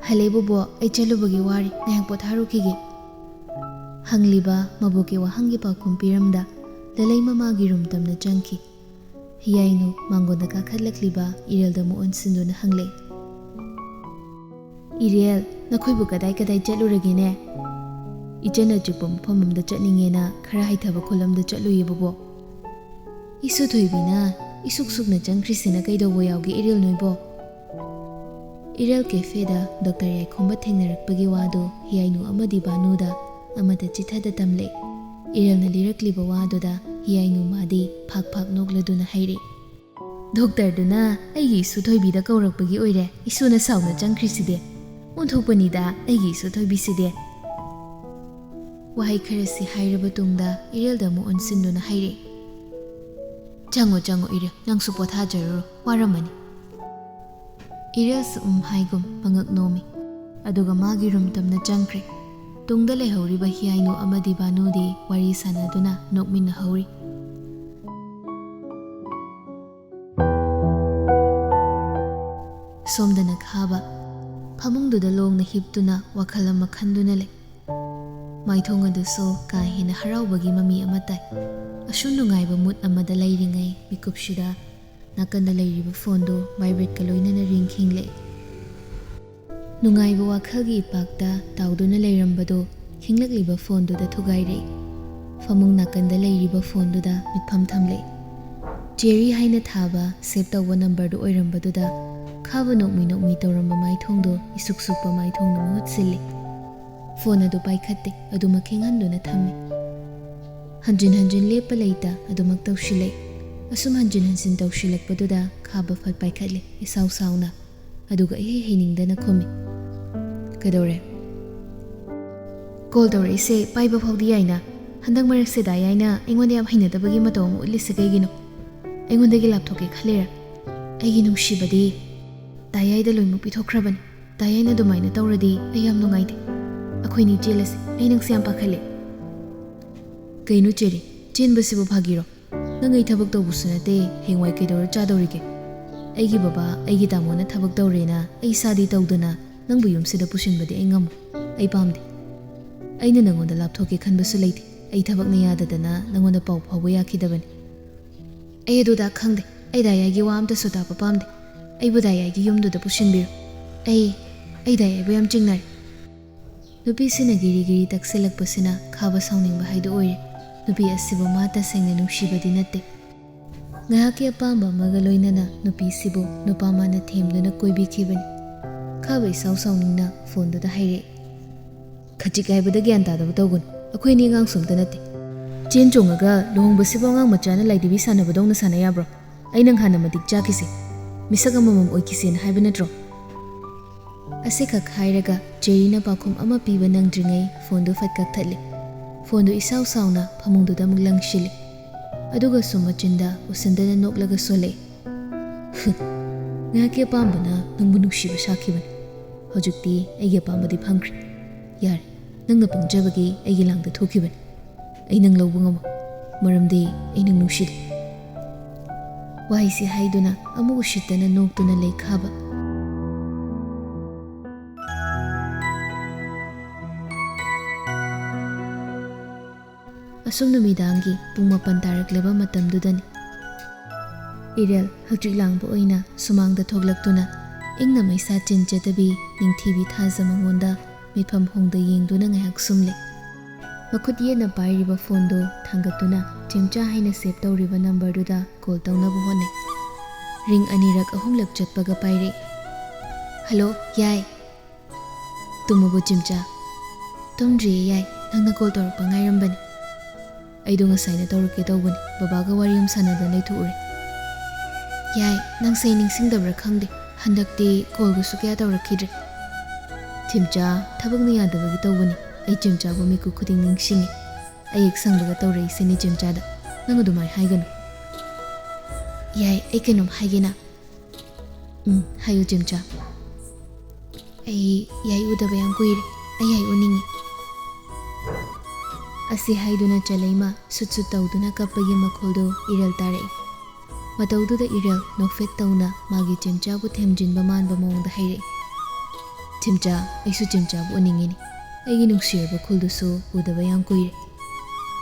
"ꯍꯜꯂꯦ ꯕꯣꯕꯣ, ꯑꯩ ꯆꯠꯂꯨꯕꯒꯤ ꯋꯥꯔꯦ, ꯉꯥꯏꯍꯥꯛ ꯄꯣꯊꯥꯔꯨꯈꯤꯒꯦ"꯫ ꯍꯪꯂꯤꯕ ꯃꯕꯣꯛꯀꯤ ꯋꯥꯍꯪꯒꯤ ꯄꯥꯎꯈꯨꯝ ꯄꯤꯔꯝꯗ ꯂꯂꯩꯃ ꯃꯥꯒꯤ ꯔꯨꯝ ꯇꯝꯅ ꯆꯪꯈꯤ꯫ ꯍꯤꯌꯥꯏꯅꯨ ꯃꯥꯡꯒꯣꯟꯗ ꯀꯥꯈꯠꯂꯛꯂꯤꯕ ꯏꯔꯦꯜꯗ ꯑꯃꯨꯛ ꯑꯣꯟꯁꯤꯟꯗꯨꯅ ꯍꯪꯂꯛꯏ꯫ "ꯏꯔꯦꯜ, ꯅꯈꯣꯏꯕꯨ ꯀꯗꯥꯏ ꯀꯗꯥꯏ ꯆꯠꯂꯨꯔꯒꯦꯅꯦ?" "ꯏꯆꯟ ꯑꯆꯤꯛꯄ ꯃꯐꯝ ꯑꯃꯗ ꯆꯠꯅꯤꯡꯉꯦꯅ ꯈꯔ ꯍꯩꯊꯕ ꯈꯨꯜ ꯑꯃꯗ ꯆꯠꯂꯨꯏꯌꯦ ꯕꯣꯕꯣꯛ꯫ ꯏꯁꯨ ꯊꯣꯏꯕꯤꯅ ꯏꯁꯨꯛ ꯁꯨꯛꯅ ꯆꯪꯈ꯭ꯔꯤꯁꯤꯅ ꯀꯩꯗꯧꯕ ꯌꯥꯎꯒꯦ ꯏꯔꯦꯜ ꯅꯣꯏꯕꯣ?" ꯏꯔꯦꯜ ꯀꯦꯐꯦꯗ ꯗꯣꯛꯇꯔ ꯌꯥꯏꯈꯣꯝꯕ ꯊꯦꯡꯅꯔꯛꯄꯒꯤ ꯋꯥꯗꯨ ꯍꯤꯌꯥꯏꯅꯨ ꯑꯃꯗꯤ ꯕꯥꯅꯨꯗ ꯑꯃꯗ ꯆꯤꯊꯗ ꯇꯝꯂꯦ꯫ ꯏꯔꯦꯜꯅ ꯂꯤꯔꯛꯂꯤꯕ ꯋꯥꯗꯨꯗ ꯍꯤꯌꯥꯏꯅꯨ ꯃꯥꯗꯤ ꯐꯥꯛ ꯐꯥꯛ ꯅꯣꯛꯂꯗꯨꯅ ꯍꯥꯏꯔꯛꯏ, "ꯗꯣꯛꯇꯔꯗꯨꯅ ꯑꯩꯒꯤ ꯏꯁꯨ ꯊꯣꯏꯕꯤꯗ ꯀꯧꯔꯛꯄꯒꯤ ꯑꯣꯏꯔꯦ ꯏꯁꯨꯅ ꯁꯥꯎꯅ ꯆꯪꯈ꯭ꯔꯤꯁꯤꯗꯤ꯫ ꯑꯣꯟꯊꯣꯛꯄꯅꯤꯗ ꯑꯩꯒꯤ ꯏꯁꯨ ꯊꯣꯏꯕꯤꯁꯤꯗꯤ꯫" ꯋꯥꯍꯩ ꯈꯔꯁꯤ ꯍꯥꯏꯔꯕ ꯇꯨꯡꯗ ꯏꯔꯦꯜꯗ ꯑꯃꯨꯛ ꯑꯣꯟꯁꯤꯟꯗꯨꯅ ꯍꯥꯏꯔꯛꯏ, "ꯆꯪꯉꯣ, ꯆꯪꯉꯣ ꯏꯔꯦꯜ, ꯅꯪꯁꯨ ꯄꯣꯊꯥꯖꯔꯨꯔꯣ, ꯋꯥꯔꯝꯃꯅꯤ꯫" ꯏꯔꯦꯜꯁꯨ ꯎꯝ ꯍꯥꯏꯒꯨꯝ ꯃꯉꯛ ꯅꯣꯝꯃꯤ꯫ ꯑꯗꯨꯒ ꯃꯥꯒꯤ ꯔꯨꯝ ꯇꯝꯅ ꯆꯪꯈ꯭ꯔꯦ꯫ ꯇꯨꯡꯗ ꯂꯩꯍꯧꯔꯤꯕ ꯍꯤꯌꯥꯏꯅꯨ ꯑꯃꯗꯤ ꯕꯥꯅꯨꯗꯤ ꯋꯥꯔꯤ ꯁꯥꯟꯅꯗꯨꯅ ꯅꯣꯛꯃꯤꯟꯅꯍꯧꯔꯤ꯫ ꯁꯣꯝꯗꯅ ꯈꯥꯕ ꯐꯃꯨꯡꯗꯨꯗ ꯂꯣꯡꯅ ꯍꯤꯞꯇꯨꯅ ꯋꯥꯈꯜ ꯑꯃ ꯈꯟꯗꯨꯅ ꯂꯩ꯫ ꯃꯥꯏꯊꯣꯡ ꯑꯗꯨꯁꯨ ꯀꯥ ꯍꯦꯟꯅ ꯍꯔꯥꯎꯕꯒꯤ ꯃꯃꯤ ꯑꯃ ꯇꯥꯏ꯫ ꯑꯁꯨꯝ ꯅꯨꯡꯉꯥꯏꯕ ꯃꯨꯠ ꯑꯃꯗ ꯂꯩꯔꯤꯉꯩ ꯃꯤꯀꯨꯞꯁꯤꯗ ꯅꯥꯀꯟꯗ ꯂꯩꯔꯤꯕ ꯐꯣꯟꯗꯨ ꯚꯥꯏꯕ꯭ꯔꯦꯠꯀ ꯂꯣꯏꯅꯅ ꯔꯤꯡ ꯈꯤꯡꯂꯛꯏ꯫ ꯅꯨꯡꯉꯥꯏꯕ ꯋꯥꯈꯜꯒꯤ ꯏꯄꯥꯛꯇ ꯇꯥꯎꯗꯨꯅ ꯂꯩꯔꯝꯕꯗꯨ ꯈꯤꯡꯂꯛꯂꯤꯕ ꯐꯣꯟꯗꯨꯗ ꯊꯨꯒꯥꯏꯔꯛꯏ꯫ ꯐꯃꯨꯡ ꯅꯥꯀꯟꯗ ꯂꯩꯔꯤꯕ ꯐꯣꯟꯗꯨꯗ ꯃꯤꯠꯐꯝ ꯊꯝꯂꯛꯏ꯫ ꯆꯦꯔꯤ ꯍꯥꯏꯅ ꯊꯥꯕ ꯁꯦꯚ ꯇꯧꯕ ꯅꯝꯕꯔꯗꯨ ꯑꯣꯏꯔꯝꯕꯗꯨꯗ ꯈꯥꯕ ꯅꯣꯛꯃꯤ ꯅꯣꯛꯃꯤ ꯇꯧꯔꯝꯕ ꯃꯥꯏꯊꯣꯡꯗꯨ ꯏꯁꯨꯛ ꯁꯨꯛꯄ ꯃꯥꯏꯊꯣꯡꯅ ꯃꯍꯨꯠ ꯁꯤꯜꯂꯤ꯫ ꯐꯣꯟ ꯑꯗꯨ ꯄꯥꯏꯈꯠꯇꯦ, ꯑꯗꯨꯃꯛ ꯈꯤꯡꯍꯟꯗꯨꯅ ꯊꯝꯃꯤ꯫ ꯍꯟꯖꯤꯟ ꯍꯟꯖꯤꯟ ꯂꯦꯞꯄ ꯂꯩꯇ ꯑꯗꯨꯃꯛ ꯇꯧꯁꯤꯜꯂꯛꯏ꯫ ꯑꯁꯨꯝ ꯍꯟꯖꯤꯟ ꯍꯟꯖꯤꯟ ꯇꯧꯁꯤꯜꯂꯛꯄꯗꯨꯗ ꯈꯥꯕ ꯐꯠ ꯄꯥꯏꯈꯠꯂꯦ ꯏꯁꯥꯎ ꯁꯥꯎꯅ꯫ ꯑꯗꯨꯒ ꯏꯍꯩ ꯍꯩꯅꯤꯡꯗꯅ ꯈꯨꯝꯃꯤ, "ꯀꯩꯗꯧꯔꯦ?" "ꯀꯣꯜ ꯇꯧꯔꯛꯏꯁꯦ ꯄꯥꯏꯕ ꯐꯥꯎꯗꯤ ꯌꯥꯏꯅ, ꯍꯟꯗꯛ ꯃꯔꯛꯁꯦ ꯗꯥ ꯌꯥꯏꯅ ꯑꯩꯉꯣꯟꯗ ꯌꯥꯝ ꯍꯩꯅꯗꯕꯒꯤ ꯃꯇꯧ ꯑꯃ ꯎꯠꯂꯤꯁꯦ ꯀꯩꯒꯤꯅꯣ? ꯑꯩꯉꯣꯟꯗꯒꯤ ꯂꯥꯞꯊꯣꯛꯀꯦ ꯈꯜꯂꯤꯔꯥ? ꯑꯩꯒꯤ ꯅꯨꯡꯁꯤꯕꯗꯤ ꯗꯥ ꯌꯥꯏꯗ ꯂꯣꯏꯅꯃꯛ ꯄꯤꯊꯣꯛꯈ꯭ꯔꯕꯅꯤ꯫ ꯗꯥ ꯌꯥꯏꯅ ꯑꯗꯨꯃꯥꯏꯅ ꯇꯧꯔꯗꯤ ꯑꯩ ꯌꯥꯝ ꯅꯨꯡꯉꯥꯏꯇꯦ꯫ ꯑꯩꯈꯣꯏꯅꯤ ꯆꯦꯜꯂꯁꯤ, ꯑꯩ ꯅꯪꯁꯦ ꯌꯥꯝ ꯄꯥꯈꯠꯂꯦ꯫" "ꯀꯩꯅꯣ ꯆꯦꯔꯤ, ꯆꯦꯟꯕꯁꯤꯕꯨ ꯐꯥꯒꯤꯔꯣ? ꯅꯪ ꯑꯩ ꯊꯕꯛ ꯇꯧꯕꯁꯨ ꯅꯠꯇꯦ, ꯍꯌꯦꯡꯋꯥꯏ ꯀꯩꯗꯧꯔ ꯆꯥꯗꯧꯔꯤꯒꯦ? ꯑꯩꯒꯤ ꯕꯕꯥ, ꯑꯩꯒꯤ ꯇꯥꯃꯣꯅ ꯊꯕꯛ ꯇꯧꯔꯦꯅ ꯑꯩ ꯏꯁꯥꯗꯤ ꯇꯧꯗꯅ ꯅꯪꯕꯨ ꯌꯨꯝꯁꯤꯗ ꯄꯨꯁꯤꯟꯕꯗꯤ ꯑꯩ ꯉꯝꯃꯣꯏ, ꯑꯩ ꯄꯥꯝꯗꯦ꯫ ꯑꯩꯅ ꯅꯪꯉꯣꯟꯗ ꯂꯥꯞꯊꯣꯛꯀꯦ ꯈꯟꯕꯁꯨ ꯂꯩꯇꯦ, ꯑꯩ ꯊꯕꯛꯅ ꯌꯥꯗꯗꯅ ꯅꯪꯉꯣꯟꯗ ꯄꯥꯎ ꯐꯥꯎꯕ ꯌꯥꯈꯤꯗꯕꯅꯤ꯫" "ꯑꯩ ꯑꯗꯨꯗ ꯈꯪꯗꯦ, ꯑꯩ ꯗꯥ ꯌꯥꯏꯒꯤ ꯋꯥ ꯑꯝꯇꯁꯨ ꯇꯥꯕ ꯄꯥꯝꯗꯦ꯫ ꯑꯩꯕꯨ ꯗꯥ ꯌꯥꯏꯒꯤ ꯌꯨꯝꯗꯨꯗ ꯄꯨꯁꯤꯟꯕꯤꯔꯣ꯫ ꯑꯩ, ꯑꯩ ꯗꯥꯏ ꯑꯩꯕꯨ ꯌꯥꯝ ꯆꯤꯡꯅꯔꯦ꯫ ꯅꯨꯄꯤꯁꯤꯅ ꯒꯤꯔꯤ ꯒꯤꯔꯤ ꯇꯛꯁꯤꯜꯂꯛꯄꯁꯤꯅ ꯈꯥꯕ ꯁꯥꯎꯅꯤꯡꯕ ꯍꯥꯏꯗꯨ ꯑꯣꯏꯔꯦ꯫ ꯅꯨꯄꯤ ꯑꯁꯤꯕꯨ ꯃꯥ ꯇꯁꯦꯡꯅ ꯅꯨꯡꯁꯤꯕꯗꯤ ꯅꯠꯇꯦ꯫ ꯉꯥꯏꯍꯥꯛꯀꯤ ꯑꯄꯥꯝꯕ ꯑꯃꯒ ꯂꯣꯏꯅꯅ ꯅꯨꯄꯤꯁꯤꯕꯨ ꯅꯨꯄꯥ ꯃꯥꯅ ꯊꯦꯝꯗꯨꯅ ꯀꯣꯏꯕꯤꯈꯤꯕꯅꯤ꯫ ꯈꯥꯕ ꯏꯁꯥꯎ ꯁꯥꯎꯅꯤꯡꯅ ꯐꯣꯟꯗꯨꯗ ꯍꯥꯏꯔꯛꯏ꯫ "ꯈꯖꯤꯛ ꯍꯥꯏꯕꯗ ꯒ꯭ꯌꯥꯟ ꯇꯥꯗꯕ ꯇꯧꯒꯅꯨ꯫ ꯑꯩꯈꯣꯏ ꯑꯅꯤ ꯑꯉꯥꯡꯁꯨ ꯑꯝꯇ ꯅꯠꯇꯦ꯫ ꯆꯦꯟ ꯆꯣꯡꯉꯒ ꯂꯨꯍꯣꯡꯕꯁꯤꯕꯨ ꯑꯉꯥꯡ ꯃꯆꯥꯅ ꯂꯥꯏꯙꯤꯕꯤ ꯁꯥꯟꯅꯕꯗꯧꯅ ꯁꯥꯟꯅ ꯌꯥꯕ꯭ꯔꯣ? ꯑꯩ ꯅꯪ ꯍꯥꯟꯅ ꯃꯇꯤꯛ ꯆꯥꯈꯤꯁꯦ, ꯃꯤꯁꯛ ꯑꯃꯃꯝ ꯑꯣꯏꯈꯤꯁꯦꯅ ꯍꯥꯏꯕ ꯅꯠꯇ꯭ꯔꯣ?" ꯑꯁꯤꯈꯛ ꯍꯥꯏꯔꯒ ꯖꯦꯔꯤꯅ ꯄꯥꯎꯈꯨꯝ ꯑꯃ ꯄꯤꯕ ꯅꯪꯗ꯭ꯔꯤꯉꯩ ꯐꯣꯟꯗꯨ ꯐꯠ ꯀꯛꯊꯠꯂꯤ꯫ ꯐꯣꯟꯗꯨ ꯏꯁꯥꯎ ꯁꯥꯎꯅ ꯐꯃꯨꯡꯗꯨꯗ ꯑꯃꯨꯛ ꯂꯪꯁꯤꯜꯂꯤ꯫ ꯑꯗꯨꯒꯁꯨ ꯃꯆꯤꯟꯗ ꯎꯁꯤꯟꯗꯅ ꯅꯣꯛꯂꯒ ꯁꯣꯜꯂꯛꯏ꯫ "ꯉꯥꯏꯍꯥꯛꯀꯤ ꯑꯄꯥꯝꯕꯅ ꯅꯪꯕꯨ ꯅꯨꯡꯁꯤꯕ ꯁꯥꯈꯤꯕꯅꯤ꯫ ꯍꯧꯖꯤꯛꯇꯤ ꯑꯩꯒꯤ ꯑꯄꯥꯝꯕꯗꯤ ꯐꯪꯈ꯭ꯔꯦ꯫ ꯌꯥꯔꯦ, ꯅꯪꯅ ꯄꯪꯖꯕꯒꯤ ꯑꯩꯒꯤ ꯂꯥꯡꯗ ꯊꯣꯛꯈꯤꯕꯅꯤ꯫ ꯑꯩ ꯅꯪ ꯂꯧꯕ ꯉꯝꯃꯣꯏ, ꯃꯔꯝꯗꯤ ꯑꯩ ꯅꯪ ꯅꯨꯡꯁꯤꯗꯦ꯫" ꯋꯥꯍꯩꯁꯤ ꯍꯥꯏꯗꯨꯅ ꯑꯃꯨꯛ ꯎꯁꯤꯠꯇꯅ ꯅꯣꯛꯇꯨꯅ ꯂꯩ ꯈꯥꯕ꯫ ꯑꯁꯨꯝ ꯅꯨꯃꯤꯗꯥꯡꯒꯤ ꯄꯨꯡ ꯃꯥꯄꯟ ꯇꯥꯔꯛꯂꯕ ꯃꯇꯝꯗꯨꯗꯅꯤ꯫ ꯏꯔꯦꯜ ꯍꯛꯆꯤꯛ ꯂꯥꯡꯕ ꯑꯣꯏꯅ ꯁꯨꯃꯥꯡꯗ ꯊꯣꯛꯂꯛꯇꯨꯅ ꯏꯪꯅ ꯃꯩꯁꯥ ꯆꯤꯟꯖꯗꯕꯤ ꯅꯤꯡꯊꯤꯕꯤ ꯊꯥꯖ ꯃꯉꯣꯟꯗ ꯃꯤꯠꯐꯝ ꯍꯣꯡꯗ ꯌꯦꯡꯗꯨꯅ ꯉꯥꯏꯍꯥꯛ ꯁꯨꯝꯂꯦ꯫ ꯃꯈꯨꯠ ꯌꯦꯠꯅ ꯄꯥꯏꯔꯤꯕ ꯐꯣꯟꯗꯨ ꯊꯥꯡꯒꯠꯇꯨꯅ ꯆꯦꯝꯆꯥ ꯍꯥꯏꯅ ꯁꯦꯚ ꯇꯧꯔꯤꯕ ꯅꯝꯕꯔꯗꯨꯗ ꯀꯣꯜ ꯇꯧꯅꯕ ꯍꯣꯠꯅꯩ꯫ ꯔꯤꯡ ꯑꯅꯤꯔꯛ ꯑꯍꯨꯝꯂꯛ ꯆꯠꯄꯒ ꯄꯥꯏꯔꯛꯏ꯫ "ꯍꯜꯂꯣ, ꯌꯥꯏ꯫" "ꯇꯨꯝꯃꯕꯣ ꯆꯦꯝꯆꯥ?" "ꯇꯨꯝꯗ꯭ꯔꯤꯌꯦ ꯌꯥꯏ, ꯅꯪꯅ ꯀꯣꯜ ꯇꯧꯔꯛꯄ ꯉꯥꯏꯔꯝꯕꯅꯤ꯫" "ꯑꯩꯗꯣ ꯉꯁꯥꯏꯅ ꯇꯧꯔꯛꯀꯦ ꯇꯧꯕꯅꯤ, ꯕꯕꯥꯒ ꯋꯥꯔꯤ ꯑꯃ ꯁꯥꯟꯅꯗꯅ ꯂꯩꯊꯣꯛꯎꯔꯦ꯫" "ꯌꯥꯏ, ꯅꯪꯁꯦ ꯑꯩ ꯅꯤꯡꯁꯤꯡꯗꯕ꯭ꯔꯥ ꯈꯪꯗꯦ, ꯍꯟꯗꯛꯇꯤ ꯀꯣꯜꯒꯁꯨ ꯀꯌꯥ ꯇꯧꯔꯛꯈꯤꯗ꯭ꯔꯦ꯫" "ꯆꯦꯝꯆꯥ, ꯊꯕꯛꯅ ꯌꯥꯗꯕꯒꯤ ꯇꯧꯕꯅꯤ꯫ ꯑꯩ ꯆꯦꯝꯆꯥꯕꯨ ꯃꯤꯀꯨꯞ ꯈꯨꯗꯤꯡ ꯅꯤꯡꯁꯤꯡꯉꯤ꯫ ꯑꯩ ꯍꯦꯛ ꯁꯪꯕꯒ ꯇꯧꯔꯛꯏꯁꯤꯅꯤ ꯆꯦꯝꯆꯥꯗ꯫ ꯅꯪ ꯑꯗꯨꯃꯥꯏꯅ ꯍꯥꯏꯒꯅꯨ꯫" "ꯌꯥꯏ, ꯑꯩ ꯀꯩꯅꯣꯝ ꯍꯥꯏꯒꯦꯅ꯫" "ꯎꯝ, ꯍꯥꯏꯌꯨ ꯆꯦꯝꯆꯥ꯫" "ꯑꯩ ꯌꯥꯏ ꯎꯗꯕ ꯌꯥꯝ ꯀꯨꯏꯔꯦ꯫ ꯑꯩ ꯌꯥꯏ ꯎꯅꯤꯡꯉꯤ꯫" ꯑꯁꯤ ꯍꯥꯏꯗꯨꯅ ꯆꯂꯩꯃ ꯁꯨꯠ ꯁꯨꯠ ꯇꯧꯗꯨꯅ ꯀꯞꯄꯒꯤ ꯃꯈꯣꯜꯗꯨ ꯏꯔꯦꯜ ꯇꯥꯔꯛꯏ꯫ ꯃꯇꯧꯗꯨꯗ ꯏꯔꯦꯜ ꯅꯣꯛꯐꯦꯠ ꯇꯧꯅ ꯃꯥꯒꯤ ꯆꯦꯝꯆꯥꯕꯨ ꯊꯦꯝꯖꯤꯟꯕ ꯃꯥꯟꯕ ꯃꯑꯣꯡꯗ ꯍꯥꯏꯔꯛꯏ꯫ "ꯆꯦꯝꯆꯥ, ꯑꯩꯁꯨ ꯆꯦꯝꯆꯥꯕꯨ ꯎꯅꯤꯡꯉꯤꯅꯤ꯫ ꯑꯩꯒꯤ ꯅꯨꯡꯁꯤꯔꯕ ꯈꯨꯜꯗꯨꯁꯨ ꯎꯗꯕ ꯌꯥꯝ ꯀꯨꯏꯔꯦ꯫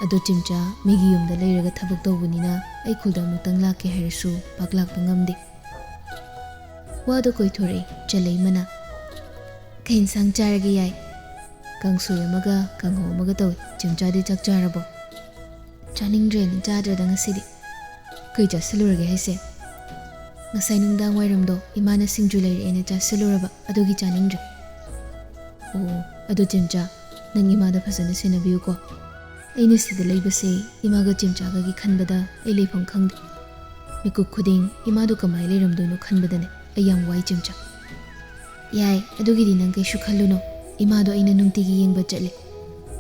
ꯑꯗꯣ ꯆꯦꯝꯆꯥ, ꯃꯤꯒꯤ ꯌꯨꯝꯗ ꯂꯩꯔꯒ ꯊꯕꯛ ꯇꯧꯕꯅꯤꯅ ꯑꯩ ꯈꯨꯜꯗ ꯑꯃꯨꯛꯇꯪ ꯂꯥꯛꯀꯦ ꯍꯥꯏꯔꯁꯨ ꯄꯥꯛ ꯂꯥꯛꯄ ꯉꯝꯗꯦ꯫" ꯋꯥꯗꯣ ꯀꯣꯏꯊꯣꯔꯛꯏ ꯆꯂꯩꯃꯅ꯫ ꯀꯩ ꯏꯟꯁꯥꯡ ꯆꯥꯔꯒꯦ ꯌꯥꯏ? ꯀꯥꯡꯁꯣꯏ ꯑꯃꯒ ꯀꯥꯡꯍꯧ ꯑꯃꯒ ꯇꯧꯏ꯫ ꯆꯦꯝꯆꯥꯗꯤ ꯆꯥꯛ ꯆꯥꯔꯕꯣ? ꯆꯥꯅꯤꯡꯗ꯭ꯔꯦꯅ ꯆꯥꯗ꯭ꯔꯦꯗ ꯉꯁꯤꯗꯤ꯫ ꯀꯩ ꯆꯥꯁꯤꯜꯂꯨꯔꯒꯦ ꯍꯥꯏꯁꯦ? ꯉꯁꯥꯏ ꯅꯨꯡꯗꯥꯡ ꯋꯥꯏꯔꯝꯗꯣ ꯏꯃꯥꯅ ꯁꯤꯡꯖꯨ ꯂꯩꯔꯛꯑꯦꯅ ꯆꯥꯁꯤꯜꯂꯨꯔꯕ, ꯑꯗꯨꯒꯤ ꯆꯥꯅꯤꯡꯗ꯭ꯔꯦ꯫ ꯑꯣ, ꯑꯗꯣ ꯆꯦꯝꯆꯥ, ꯅꯪ ꯏꯃꯥꯗ ꯐꯖꯅ ꯁꯦꯟꯅꯕꯤꯌꯨꯀꯣ꯫ ꯑꯩꯅ ꯁꯤꯗ ꯂꯩꯕꯁꯦ ꯏꯃꯥꯒ ꯆꯦꯝꯆꯥꯒꯒꯤ ꯈꯟꯕꯗ ꯑꯩ ꯂꯩꯐꯝ ꯈꯪꯗꯦ꯫ ꯃꯤꯀꯨꯞ ꯈꯨꯗꯤꯡ ꯏꯃꯥꯗꯣ ꯀꯃꯥꯏꯅ ꯂꯩꯔꯝꯗꯣꯏꯅꯣ ꯈꯟꯕꯗꯅꯦ ꯑꯩ ꯌꯥꯝ ꯋꯥꯏ ꯆꯦꯝꯆꯥ꯫ ꯌꯥꯏ, ꯑꯗꯨꯒꯤꯗꯤ ꯅꯪ ꯀꯩꯁꯨ ꯈꯜꯂꯨꯅꯣ꯫ ꯏꯃꯥꯗꯣ ꯑꯩꯅ ꯅꯨꯡꯇꯤꯒꯤ ꯌꯦꯡꯕ ꯆꯠꯂꯦ꯫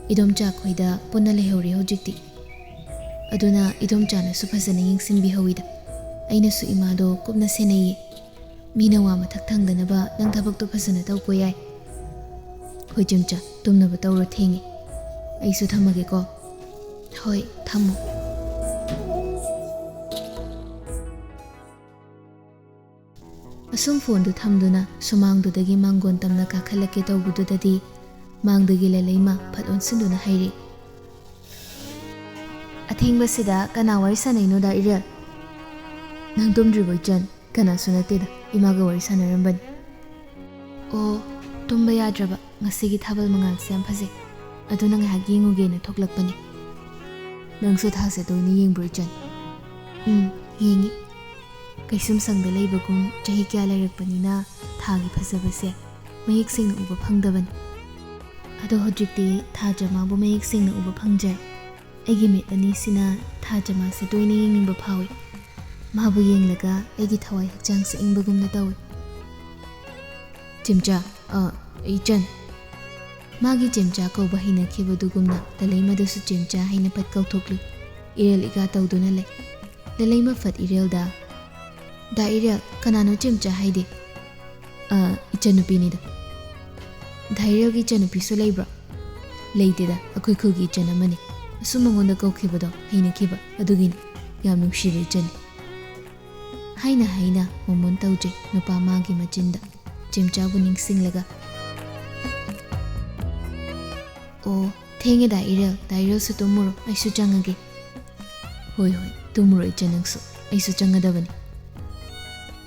ꯏꯗꯣꯝꯆꯥ ꯈꯣꯏꯗ ꯄꯨꯟꯅ ꯂꯩꯍꯧꯔꯦ ꯍꯧꯖꯤꯛꯇꯤ꯫ ꯑꯗꯨꯅ ꯏꯗꯣꯝꯆꯥꯅꯁꯨ ꯐꯖꯅ ꯌꯦꯡꯁꯤꯟꯕꯤꯍꯧꯋꯤꯗ꯫ ꯑꯩꯅꯁꯨ ꯏꯃꯥꯗꯣ ꯀꯨꯞꯅ ꯁꯦꯟꯅꯩꯌꯦ꯫ ꯃꯤꯅ ꯋꯥ ꯃꯊꯛ ꯊꯪꯗꯅꯕ ꯅꯪ ꯊꯕꯛꯇꯣ ꯐꯖꯅ ꯇꯧꯀꯣ ꯌꯥꯏ꯫ ꯍꯣꯏ ꯆꯦꯝꯆꯥ, ꯇꯨꯝꯅꯕ ꯇꯧꯔꯣ, ꯊꯦꯡꯉꯦ꯫ ꯑꯩꯁꯨ ꯊꯝꯃꯒꯦꯀꯣ꯫ ꯍꯣꯏ, ꯊꯝꯃꯣ꯫ ꯑꯁꯨꯝ ꯐꯣꯟꯗꯨ ꯊꯝꯗꯨꯅ ꯁꯨꯃꯥꯡꯗꯨꯗꯒꯤ ꯃꯥꯡꯒꯣꯟ ꯇꯝꯅ ꯀꯥꯈꯠꯂꯛꯀꯦ ꯇꯧꯕꯗꯨꯗꯗꯤ ꯃꯥꯡꯗꯒꯤ ꯂꯂꯩꯃ ꯐꯠ ꯑꯣꯟꯁꯤꯟꯗꯨꯅ ꯍꯥꯏꯔꯛꯏ꯫ ꯑꯊꯦꯡꯕꯁꯤꯗ ꯀꯅꯥ ꯋꯥꯔꯤ ꯁꯥꯟꯅꯩꯅꯣꯗ ꯏꯔꯦꯜ? ꯅꯪ ꯇꯨꯝꯗ꯭ꯔꯤꯕꯣ ꯏꯆꯟ? ꯀꯅꯥꯁꯨ ꯅꯠꯇꯦꯗ, ꯏꯃꯥꯒ ꯋꯥꯔꯤ ꯁꯥꯟꯅꯔꯝꯕꯅꯤ꯫ ꯑꯣ, ꯇꯨꯝꯕ ꯌꯥꯗ꯭ꯔꯕ, ꯉꯁꯤꯒꯤ ꯊꯥꯕꯜ ꯃꯉꯥꯜꯁꯦ ꯌꯥꯝ ꯐꯖꯩ, ꯑꯗꯨꯅ ꯉꯥꯏꯍꯥꯛ ꯌꯦꯡꯉꯨꯒꯦꯅ ꯊꯣꯛꯂꯛꯄꯅꯤ꯫ ꯅꯪꯁꯨ ꯊꯥꯁꯦ ꯇꯣꯏꯅ ꯌꯦꯡꯕ꯭ꯔꯣ ꯏꯆꯟ? ꯎꯝ, ꯌꯦꯡꯉꯤ꯫ ꯀꯩꯁꯨꯝꯁꯪꯗ ꯂꯩꯕꯒꯨꯝ ꯆꯍꯤ ꯀꯌꯥ ꯂꯩꯔꯛꯄꯅꯤꯅ ꯊꯥꯒꯤ ꯐꯖꯕꯁꯦ ꯃꯌꯦꯛ ꯁꯦꯡꯅ ꯎꯕ ꯐꯪꯗꯕꯅꯤ꯫ ꯑꯗꯣ ꯍꯧꯖꯤꯛꯇꯤ ꯊꯥ ꯆꯃꯥꯕꯨ ꯃꯌꯦꯛ ꯁꯦꯡꯅ ꯎꯕ ꯐꯪꯖꯔꯦ꯫ ꯑꯩꯒꯤ ꯃꯤꯠ ꯑꯅꯤꯁꯤꯅ ꯊꯥ ꯆꯃꯥꯁꯦ ꯇꯣꯏꯅ ꯌꯦꯡꯅꯤꯡꯕ ꯐꯥꯎꯏ꯫ ꯃꯥꯕꯨ ꯌꯦꯡꯂꯒ ꯑꯩꯒꯤ ꯊꯋꯥꯏ ꯍꯛꯆꯥꯡꯁꯦ ꯏꯪꯕꯒꯨꯝꯅ ꯇꯧꯏ꯫ ꯆꯦꯝꯆꯥ, ꯑ, ꯏꯆꯟ꯫ ꯃꯥꯒꯤ ꯆꯦꯝꯆꯥ ꯀꯧꯕ ꯍꯩꯅꯈꯤꯕꯗꯨꯒꯨꯝꯅ ꯂꯂꯩꯃꯗꯁꯨ ꯆꯦꯝꯆꯥ ꯍꯥꯏꯅ ꯐꯠ ꯀꯧꯊꯣꯛꯂꯨꯏ꯫ ꯏꯔꯦꯜ ꯏꯀꯥ ꯇꯧꯗꯨꯅ ꯂꯩ꯫ ꯂꯂꯩꯃ ꯐꯠ ꯏꯔꯦꯜꯗ, "ꯗꯥ ꯏꯔꯦꯜ, ꯀꯅꯥꯅꯣ ꯆꯦꯝꯆꯥ ꯍꯥꯏꯗꯤ?" "ꯑ, ꯏꯆꯟꯅꯨꯄꯤꯅꯤꯗ꯫" "ꯗꯥ ꯏꯔꯦꯜꯒꯤ ꯏꯆꯟꯅꯨꯄꯤꯁꯨ ꯂꯩꯕ꯭ꯔꯣ?" "ꯂꯩꯇꯦꯗ, ꯑꯩꯈꯣꯏ ꯈꯨꯜꯒꯤ ꯏꯆꯟ ꯑꯃꯅꯤ꯫ ꯑꯁꯨꯝ ꯃꯉꯣꯟꯗ ꯀꯧꯈꯤꯕꯗꯣ ꯍꯩꯅꯈꯤꯕ, ꯑꯗꯨꯒꯤꯅꯤ꯫ ꯌꯥꯝ ꯅꯨꯡꯁꯤꯕ ꯏꯆꯟꯅꯤ꯫" ꯍꯥꯏꯅ ꯍꯥꯏꯅ ꯃꯣꯃꯣꯟ ꯇꯧꯖꯩ ꯅꯨꯄꯥ ꯃꯥꯒꯤ ꯃꯆꯤꯟꯗ, ꯆꯦꯝꯆꯥꯕꯨ ꯅꯤꯡꯁꯤꯡꯂꯒ꯫ "ꯑꯣ, ꯊꯦꯡꯉꯦ ꯗꯥ ꯏꯔꯦꯜ, ꯗꯥ ꯏꯔꯦꯜꯁꯨ ꯇꯨꯝꯃꯨꯔꯣ, ꯑꯩꯁꯨ ꯆꯪꯉꯒꯦ꯫" "ꯍꯣꯏ ꯍꯣꯏ, ꯇꯨꯝꯃꯨꯔꯣ ꯏꯆꯟ ꯅꯪꯁꯨ, ꯑꯩꯁꯨ ꯆꯪꯒꯗꯕꯅꯤ꯫"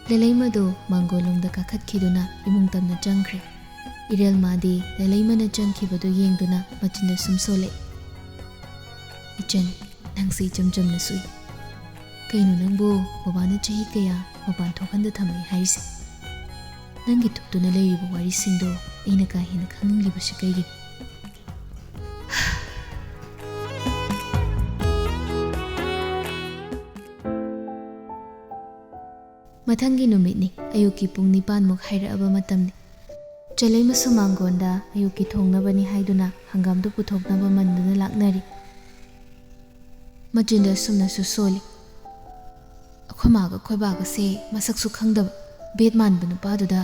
ꯂꯂꯩꯃꯗꯨ ꯃꯥꯡꯒꯣꯜꯂꯣꯝꯗ ꯀꯥꯈꯠꯈꯤꯗꯨꯅ ꯏꯃꯨꯡ ꯇꯝꯅ ꯆꯪꯈ꯭ꯔꯦ꯫ ꯏꯔꯦꯜꯃꯥꯗꯤ ꯂꯂꯩꯃꯅ ꯆꯪꯈꯤꯕꯗꯨ ꯌꯦꯡꯗꯨꯅ ꯃꯆꯤꯟꯗ ꯁꯨꯝ ꯁꯣꯜꯂꯛꯏ꯫ "ꯏꯆꯟ, ꯅꯪꯁꯦ ꯏꯆꯝ ꯆꯝꯅ ꯁꯨꯏ꯫ ꯀꯩꯅꯣ ꯅꯪꯕꯨ? ꯕꯕꯥꯅ ꯆꯍꯤ ꯀꯌꯥ ꯃꯄꯥꯟ ꯊꯣꯛꯍꯟꯗ ꯊꯝꯃꯛꯏ ꯍꯥꯏꯔꯤꯁꯦ? ꯅꯪꯒꯤ ꯊꯨꯞꯇꯨꯅ ꯂꯩꯔꯤꯕ ꯋꯥꯔꯤꯁꯤꯡꯗꯣ ꯑꯩꯅ ꯀꯥ ꯍꯦꯟꯅ ꯈꯪꯅꯤꯡꯂꯤꯕꯁꯤ ꯀꯩꯒꯤꯅꯣ?" ꯃꯊꯪꯒꯤ ꯅꯨꯃꯤꯠꯅꯤ꯫ ꯑꯌꯨꯛꯀꯤ ꯄꯨꯡ ꯅꯤꯄꯥꯟꯃꯨꯛ ꯍꯥꯏꯔꯛꯑꯕ ꯃꯇꯝꯅꯤ꯫ ꯆꯂꯩꯃꯁꯨ ꯃꯥꯡꯒꯣꯟꯗ ꯑꯌꯨꯛꯀꯤ ꯊꯣꯡꯅꯕꯅꯤ ꯍꯥꯏꯗꯨꯅ ꯍꯪꯒꯥꯝꯗꯨ ꯄꯨꯊꯣꯛꯅꯕ ꯃꯟꯗꯨꯅ ꯂꯥꯛꯅꯔꯤ꯫ ꯃꯆꯤꯟꯗ ꯑꯁꯨꯝꯅꯁꯨ ꯁꯣꯜꯂꯤ꯫ "ꯑꯩꯈꯣꯏ ꯃꯥꯒ ꯑꯩꯈꯣꯏ ꯕꯥꯒꯁꯦ ꯃꯁꯛꯁꯨ ꯈꯪꯗꯕ ꯕꯦꯠ ꯃꯥꯟꯕ ꯅꯨꯄꯥꯗꯨꯗ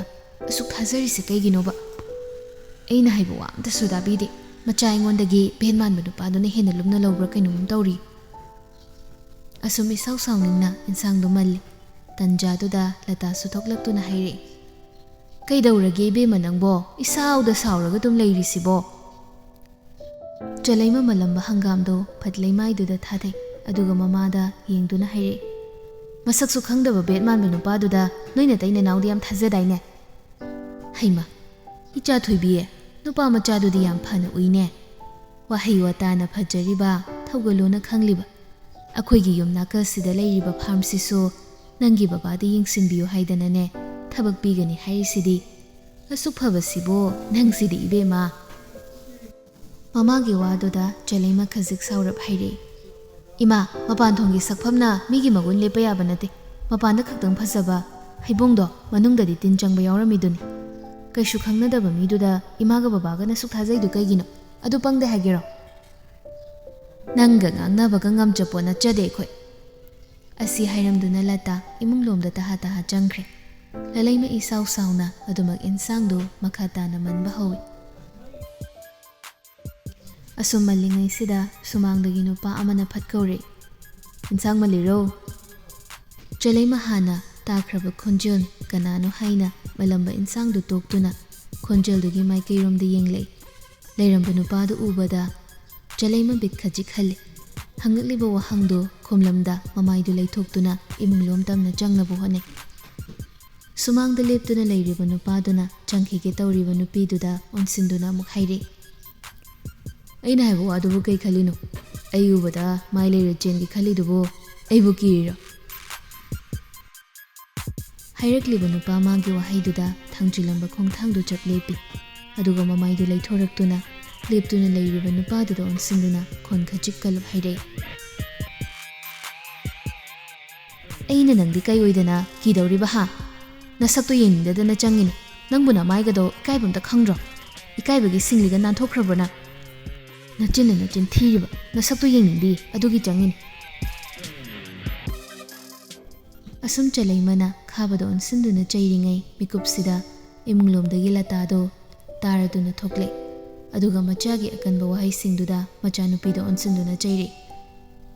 ꯑꯁꯨꯛ ꯊꯥꯖꯔꯤꯁꯦ ꯀꯩꯒꯤꯅꯣꯕ? ꯑꯩꯅ ꯍꯥꯏꯕ ꯋꯥ ꯑꯝꯇꯁꯨ ꯇꯥꯕꯤꯗꯦ꯫ ꯃꯆꯥ ꯑꯩꯉꯣꯟꯗꯒꯤ ꯕꯦꯠ ꯃꯥꯟꯕ ꯅꯨꯄꯥꯗꯨꯅ ꯍꯦꯟꯅ ꯂꯨꯝꯅ ꯂꯧꯕ꯭ꯔꯥ ꯀꯩꯅꯣꯝ ꯇꯧꯔꯤ꯫" ꯑꯁꯨꯝ ꯏꯁꯥꯎ ꯁꯥꯎꯅꯤꯡꯅ ꯏꯟꯁꯥꯡꯗꯨ ꯃꯜꯂꯤ꯫ ꯇꯟꯖꯥꯗꯨꯗ ꯂꯇꯥꯁꯨ ꯊꯣꯛꯂꯛꯇꯨꯅ ꯍꯥꯏꯔꯛꯏ꯫ "ꯀꯩꯗꯧꯔꯒꯦ ꯏꯕꯦꯝꯃ ꯅꯪꯕꯣ? ꯏꯁꯥꯎꯗ ꯁꯥꯎꯔꯒ ꯑꯗꯨꯝ ꯂꯩꯔꯤꯁꯤꯕꯣ?" ꯆꯂꯩꯃ ꯃꯜꯂꯝꯕ ꯍꯪꯒꯥꯝꯗꯣ ꯐꯠ ꯂꯩꯃꯥꯏꯗꯨꯗ ꯊꯥꯗꯩ꯫ ꯑꯗꯨꯒ ꯃꯃꯥꯗ ꯌꯦꯡꯗꯨꯅ ꯍꯥꯏꯔꯛꯏ꯫ "ꯃꯁꯛꯁꯨ ꯈꯪꯗꯕ ꯕꯦꯠ ꯃꯥꯟꯕ ꯅꯨꯄꯥꯗꯨꯗ ꯅꯣꯏ ꯅꯇꯩ ꯅꯅꯥꯎꯗꯤ ꯌꯥꯝ ꯊꯥꯖꯗꯥꯏꯅꯦ?" "ꯍꯩꯃ, ꯏꯆꯥ ꯊꯣꯏꯕꯤ, ꯅꯨꯄꯥ ꯃꯆꯥꯗꯨꯗꯤ ꯌꯥꯝ ꯐꯅ ꯎꯏꯅꯦ꯫ ꯋꯥꯍꯩ ꯋꯥꯇꯥꯅ ꯐꯖꯔꯤꯕ, ꯊꯧꯒꯜꯂꯣꯟꯅ ꯈꯪꯂꯤꯕ꯫ ꯑꯩꯈꯣꯏꯒꯤ ꯌꯨꯝ ꯅꯥꯀꯜꯁꯤꯗ ꯂꯩꯔꯤꯕ ꯐꯥꯔꯝꯁꯤꯁꯨ ꯅꯪꯒꯤ ꯕꯕꯥꯗ ꯌꯦꯡꯁꯤꯟꯕꯤꯌꯨ ꯍꯥꯏꯗꯅꯅꯦ ꯊꯕꯛ ꯄꯤꯒꯅꯤ ꯍꯥꯏꯔꯤꯁꯤꯗꯤ꯫ ꯑꯁꯨꯛ ꯐꯕꯁꯤꯕꯨ ꯅꯪꯁꯤꯗꯤ ꯏꯕꯦꯝꯃ!" ꯃꯃꯥꯒꯤ ꯋꯥꯗꯨꯗ ꯆꯂꯩꯃ ꯈꯖꯤꯛ ꯁꯥꯎꯔꯞ ꯍꯥꯏꯔꯛꯏ꯫ "ꯏꯃꯥ, ꯃꯄꯥꯟ ꯊꯣꯡꯒꯤ ꯁꯛꯐꯝꯅ ꯃꯤꯒꯤ ꯃꯒꯨꯟ ꯂꯦꯞꯄ ꯌꯥꯕ ꯅꯠꯇꯦ꯫ ꯃꯄꯥꯟꯗ ꯈꯛꯇꯪ ꯐꯖꯕ ꯍꯩꯕꯣꯡꯗꯣ ꯃꯅꯨꯡꯗꯗꯤ ꯇꯤꯟ ꯆꯪꯕ ꯌꯥꯎꯔꯝꯃꯤꯗꯨꯅꯤ꯫ ꯀꯩꯁꯨ ꯈꯪꯅꯗꯕ ꯃꯤꯗꯨꯗ ꯏꯃꯥꯒ ꯕꯕꯥꯒꯅ ꯁꯨꯛ ꯊꯥꯖꯩꯗꯨ ꯀꯩꯒꯤꯅꯣ? ꯑꯗꯨ ꯄꯪꯗꯦ ꯍꯥꯏꯒꯦꯔꯣ?" "ꯅꯪꯒ ꯉꯥꯡꯅꯕꯒ ꯉꯝꯖꯄꯣꯠ ꯅꯠꯆꯗꯦ ꯑꯩꯈꯣꯏ꯫" ꯑꯁꯤ ꯍꯥꯏꯔꯝꯗꯨꯅ ꯂꯇꯥ ꯏꯃꯨꯡ ꯂꯣꯝꯗ ꯇꯍꯥ ꯇꯍꯥ ꯆꯪꯈ꯭ꯔꯦ꯫ ꯂꯂꯩꯃ ꯏꯁꯥꯎ ꯁꯥꯎꯅ ꯑꯗꯨꯃꯛ ꯏꯟꯁꯥꯡꯗꯨ ꯃꯈꯥ ꯇꯥꯅ ꯃꯟꯕ ꯍꯧꯏ꯫ ꯑꯁꯨꯝ ꯃꯜꯂꯤꯉꯩꯁꯤꯗ ꯁꯨꯃꯥꯡꯗꯒꯤ ꯅꯨꯄꯥ ꯑꯃꯅ ꯐꯠ ꯀꯧꯔꯛꯏ, "ꯏꯟꯁꯥꯡ ꯃꯜꯂꯤꯔꯣ?" ꯆꯂꯩꯃ ꯍꯥꯟꯅ ꯇꯥꯈ꯭ꯔꯕ ꯈꯣꯟꯖꯦꯜ ꯀꯅꯥꯅꯣ ꯍꯥꯏꯅ ꯃꯜꯂꯝꯕ ꯏꯟꯁꯥꯡꯗꯨ ꯇꯣꯛꯇꯨꯅ ꯈꯣꯟꯖꯦꯜꯗꯨꯒꯤ ꯃꯥꯏꯀꯩꯔꯣꯝꯗ ꯌꯦꯡꯂꯛꯏ꯫ ꯂꯩꯔꯝꯕ ꯅꯨꯄꯥꯗꯨ ꯎꯕꯗ ꯆꯂꯩꯃ ꯕꯤꯠ ꯈꯖꯤꯛ ꯍꯜꯂꯤ꯫ ꯍꯪꯉꯛꯂꯤꯕ ꯋꯥꯍꯪꯗꯨ ꯈꯨꯝꯂꯝꯗ ꯃꯃꯥꯏꯗꯨ ꯂꯩꯊꯣꯛꯇꯨꯅ ꯏꯃꯨꯡꯂꯣꯝ ꯇꯝꯅ ꯆꯪꯅꯕ ꯍꯣꯠꯅꯩ꯫ ꯁꯨꯃꯥꯡꯗ ꯂꯦꯞꯇꯨꯅ ꯂꯩꯔꯤꯕ ꯅꯨꯄꯥꯗꯨꯅ ꯆꯪꯈꯤꯒꯦ ꯇꯧꯔꯤꯕ ꯅꯨꯄꯤꯗꯨꯗ ꯑꯣꯟꯁꯤꯟꯗꯨꯅ ꯑꯃꯨꯛ ꯍꯥꯏꯔꯛꯏ, "ꯑꯩꯅ ꯍꯥꯏꯕ ꯋꯥꯗꯨꯕꯨ ꯀꯩ ꯈꯜꯂꯤꯅꯣ? ꯑꯩ ꯎꯕꯗ ꯃꯥꯏ ꯂꯩꯔ ꯆꯦꯟꯒꯦ ꯈꯜꯂꯤꯗꯨꯕꯨ ꯑꯩꯕꯨ ꯀꯤꯔꯤꯔꯣ?" ꯍꯥꯏꯔꯛꯂꯤꯕ ꯅꯨꯄꯥ ꯃꯥꯒꯤ ꯋꯥꯍꯩꯗꯨꯗ ꯊꯥꯡꯖꯤꯜꯂꯝꯕ ꯈꯣꯡꯊꯥꯡꯗꯨ ꯆꯞ ꯂꯦꯞꯄꯤ꯫ ꯑꯗꯨꯒ ꯃꯃꯥꯏꯗꯨ ꯂꯩꯊꯣꯔꯛꯇꯨꯅ ꯂꯦꯞꯇꯨꯅ ꯂꯩꯔꯤꯕ ꯅꯨꯄꯥꯗꯨꯗ ꯑꯣꯟꯁꯤꯟꯗꯨꯅ ꯈꯣꯟ ꯈꯖꯤꯛ ꯀꯜꯂꯞ ꯍꯥꯏꯔꯛꯏ, "ꯑꯩꯅ ꯅꯪꯗꯤ ꯀꯩ ꯑꯣꯏꯗꯅ ꯀꯤꯗꯧꯔꯤꯕ ꯍꯥ? ꯅꯁꯛꯇꯣ ꯌꯦꯡꯅꯤꯡꯗꯗꯅ ꯆꯪꯉꯤꯅꯦ꯫ ꯅꯪꯕꯨ ꯅꯃꯥꯏꯒꯗꯣ ꯏꯀꯥꯏꯕ ꯑꯝꯇ ꯈꯪꯗ꯭ꯔꯣ? ꯏꯀꯥꯏꯕꯒꯤ ꯁꯤꯡꯂꯤꯒ ꯅꯥꯟꯊꯣꯛꯈ꯭ꯔꯕ꯭ꯔꯣ ꯅꯪ? ꯅꯆꯤꯟꯅ ꯅꯆꯤꯟ ꯊꯤꯔꯤꯕ, ꯅꯁꯛꯇꯣ ꯌꯦꯡꯅꯤꯡꯗꯦ ꯑꯗꯨꯒꯤ ꯆꯪꯉꯤꯅꯦ꯫" ꯑꯁꯨꯝ ꯆꯂꯩꯃꯅ ꯈꯥꯕꯗ ꯑꯣꯟꯁꯤꯟꯗꯨꯅ ꯆꯩꯔꯤꯉꯩ ꯃꯤꯀꯨꯞꯁꯤꯗ ꯏꯃꯨꯡꯂꯣꯝꯗꯒꯤ ꯂꯇꯥꯗꯣ ꯇꯥꯔꯗꯨꯅ ꯊꯣꯛꯂꯦ꯫ ꯑꯗꯨꯒ ꯃꯆꯥꯒꯤ ꯑꯀꯟꯕ ꯋꯥꯍꯩꯁꯤꯡꯗꯨꯗ ꯃꯆꯥꯅꯨꯄꯤꯗ ꯑꯣꯟꯁꯤꯟꯗꯨꯅ ꯆꯩꯔꯤ,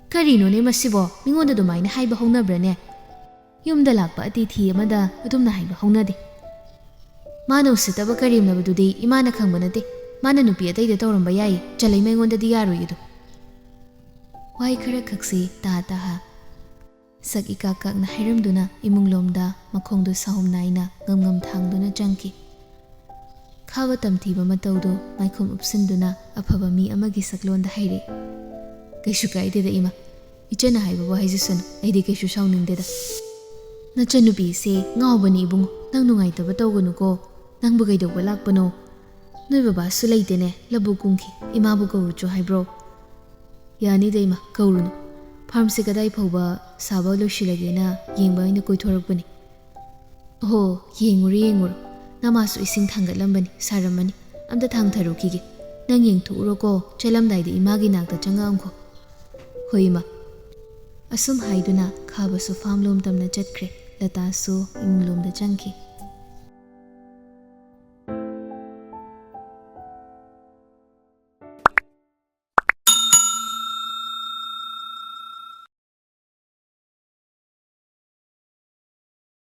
"ꯀꯔꯤꯅꯣꯅꯦ ꯃꯁꯤꯕꯣ? ꯃꯤꯉꯣꯟꯗ ꯑꯗꯨꯃꯥꯏꯅ ꯍꯥꯏꯕ ꯍꯧꯅꯕ꯭ꯔꯅꯦ? ꯌꯨꯝꯗ ꯂꯥꯛꯄ ꯑꯇꯤꯊꯤ ꯑꯃꯗ ꯑꯗꯨꯝꯅ ꯍꯥꯏꯕ ꯍꯧꯅꯗꯦ꯫ ꯃꯥꯅ ꯎꯁꯤꯠꯇꯕ ꯀꯔꯦꯝꯅꯕꯗꯨꯗꯤ ꯏꯃꯥꯅ ꯈꯪꯕ ꯅꯠꯇꯦ꯫ ꯃꯥꯅ ꯅꯨꯄꯤ ꯑꯇꯩꯗ ꯇꯧꯔꯝꯕ ꯌꯥꯏ, ꯆꯂꯩꯃ ꯑꯩꯉꯣꯟꯗꯗꯤ ꯌꯥꯔꯣꯏ ꯑꯗꯨ꯫" ꯋꯥꯍꯩ ꯈꯔ ꯈꯛꯁꯤ ꯇꯥ ꯇꯥꯍ ꯁꯛ ꯏꯀꯥꯛ ꯀꯥꯛꯅ ꯍꯥꯏꯔꯝꯗꯨꯅ ꯏꯃꯨꯡꯂꯣꯝꯗ ꯃꯈꯣꯡꯗꯨ ꯁꯥꯍꯨꯝ ꯅꯥꯏꯅ ꯉꯝ ꯉꯝ ꯊꯥꯡꯗꯨꯅ ꯆꯪꯈꯤ꯫ ꯈꯥꯕ ꯇꯝꯊꯤꯕ ꯃꯇꯧꯗꯨ ꯃꯥꯏꯈꯨꯝ ꯎꯞꯁꯤꯟꯗꯨꯅ ꯑꯐꯕ ꯃꯤ ꯑꯃꯒꯤ ꯁꯛꯂꯣꯟꯗ ꯍꯥꯏꯔꯛꯏ, "ꯀꯩꯁꯨ ꯀꯥꯏꯗꯦꯗ ꯏꯃꯥ, ꯏꯆꯟꯅ ꯍꯥꯏꯕꯕꯨ ꯍꯥꯏꯖꯁꯅꯨ, ꯑꯩꯗꯤ ꯀꯩꯁꯨ ꯁꯥꯎꯅꯤꯡꯗꯦꯗ꯫ ꯅꯆꯟꯅꯨꯄꯤꯁꯦ ꯉꯥꯎꯕꯅꯤ ꯏꯕꯨꯡꯉꯣ, ꯅꯪ ꯅꯨꯡꯉꯥꯏꯇꯕ ꯇꯧꯒꯅꯨꯀꯣ꯫ ꯅꯪꯕꯨ ꯀꯩꯗꯧꯕ ꯂꯥꯛꯄꯅꯣ? ꯅꯣꯏ ꯕꯕꯥꯁꯨ ꯂꯩꯇꯦꯅꯦ, ꯂꯧꯕꯨꯛ ꯀꯨꯝꯈꯤ, ꯏꯃꯥꯕꯨ ꯀꯧꯔꯨꯆꯣ ꯍꯥꯏꯕ꯭ꯔꯣ?" "ꯌꯥꯅꯤꯗ ꯏꯃꯥ, ꯀꯧꯔꯨꯅꯨ꯫ ꯐꯥꯔꯝꯁꯦ ꯀꯗꯥꯏ ꯐꯥꯎꯕ ꯁꯥꯕ ꯂꯣꯏꯁꯤꯜꯂꯒꯦꯅ ꯌꯦꯡꯕ ꯑꯣꯏꯅ ꯀꯣꯏꯊꯣꯔꯛꯄꯅꯤ꯫" "ꯑꯣꯍꯣ, ꯌꯦꯡꯉꯨꯔꯣ ꯌꯦꯡꯉꯨꯔꯣ꯫ ꯅꯃꯥꯁꯨ ꯏꯁꯤꯡ ꯊꯥꯡꯒꯠꯂꯝꯕꯅꯤ, ꯁꯥꯔꯝꯃꯅꯤ꯫ ꯑꯝꯇ ꯊꯥꯡꯊꯔꯨꯈꯤꯒꯦ꯫ ꯅꯪ ꯌꯦꯡꯊꯣꯛꯎꯔꯣꯀꯣ, ꯆꯠꯂꯝꯗꯥꯏꯗ ꯏꯃꯥꯒꯤ ꯅꯥꯛꯇ ꯆꯪꯉꯛꯑꯝꯈꯣ꯫" "ꯍꯣꯏ ꯏꯃꯥ꯫" ꯑꯁꯨꯝ ꯍꯥꯏꯗꯨꯅ ꯈꯥꯕꯁꯨ ꯐꯥꯝꯂꯣꯝ ꯇꯝꯅ ꯆꯠꯈ꯭ꯔꯦ꯫ ꯂꯇꯥꯁꯨ ꯏꯃꯨꯡꯂꯣꯝꯗ ꯆꯪꯈꯤ꯫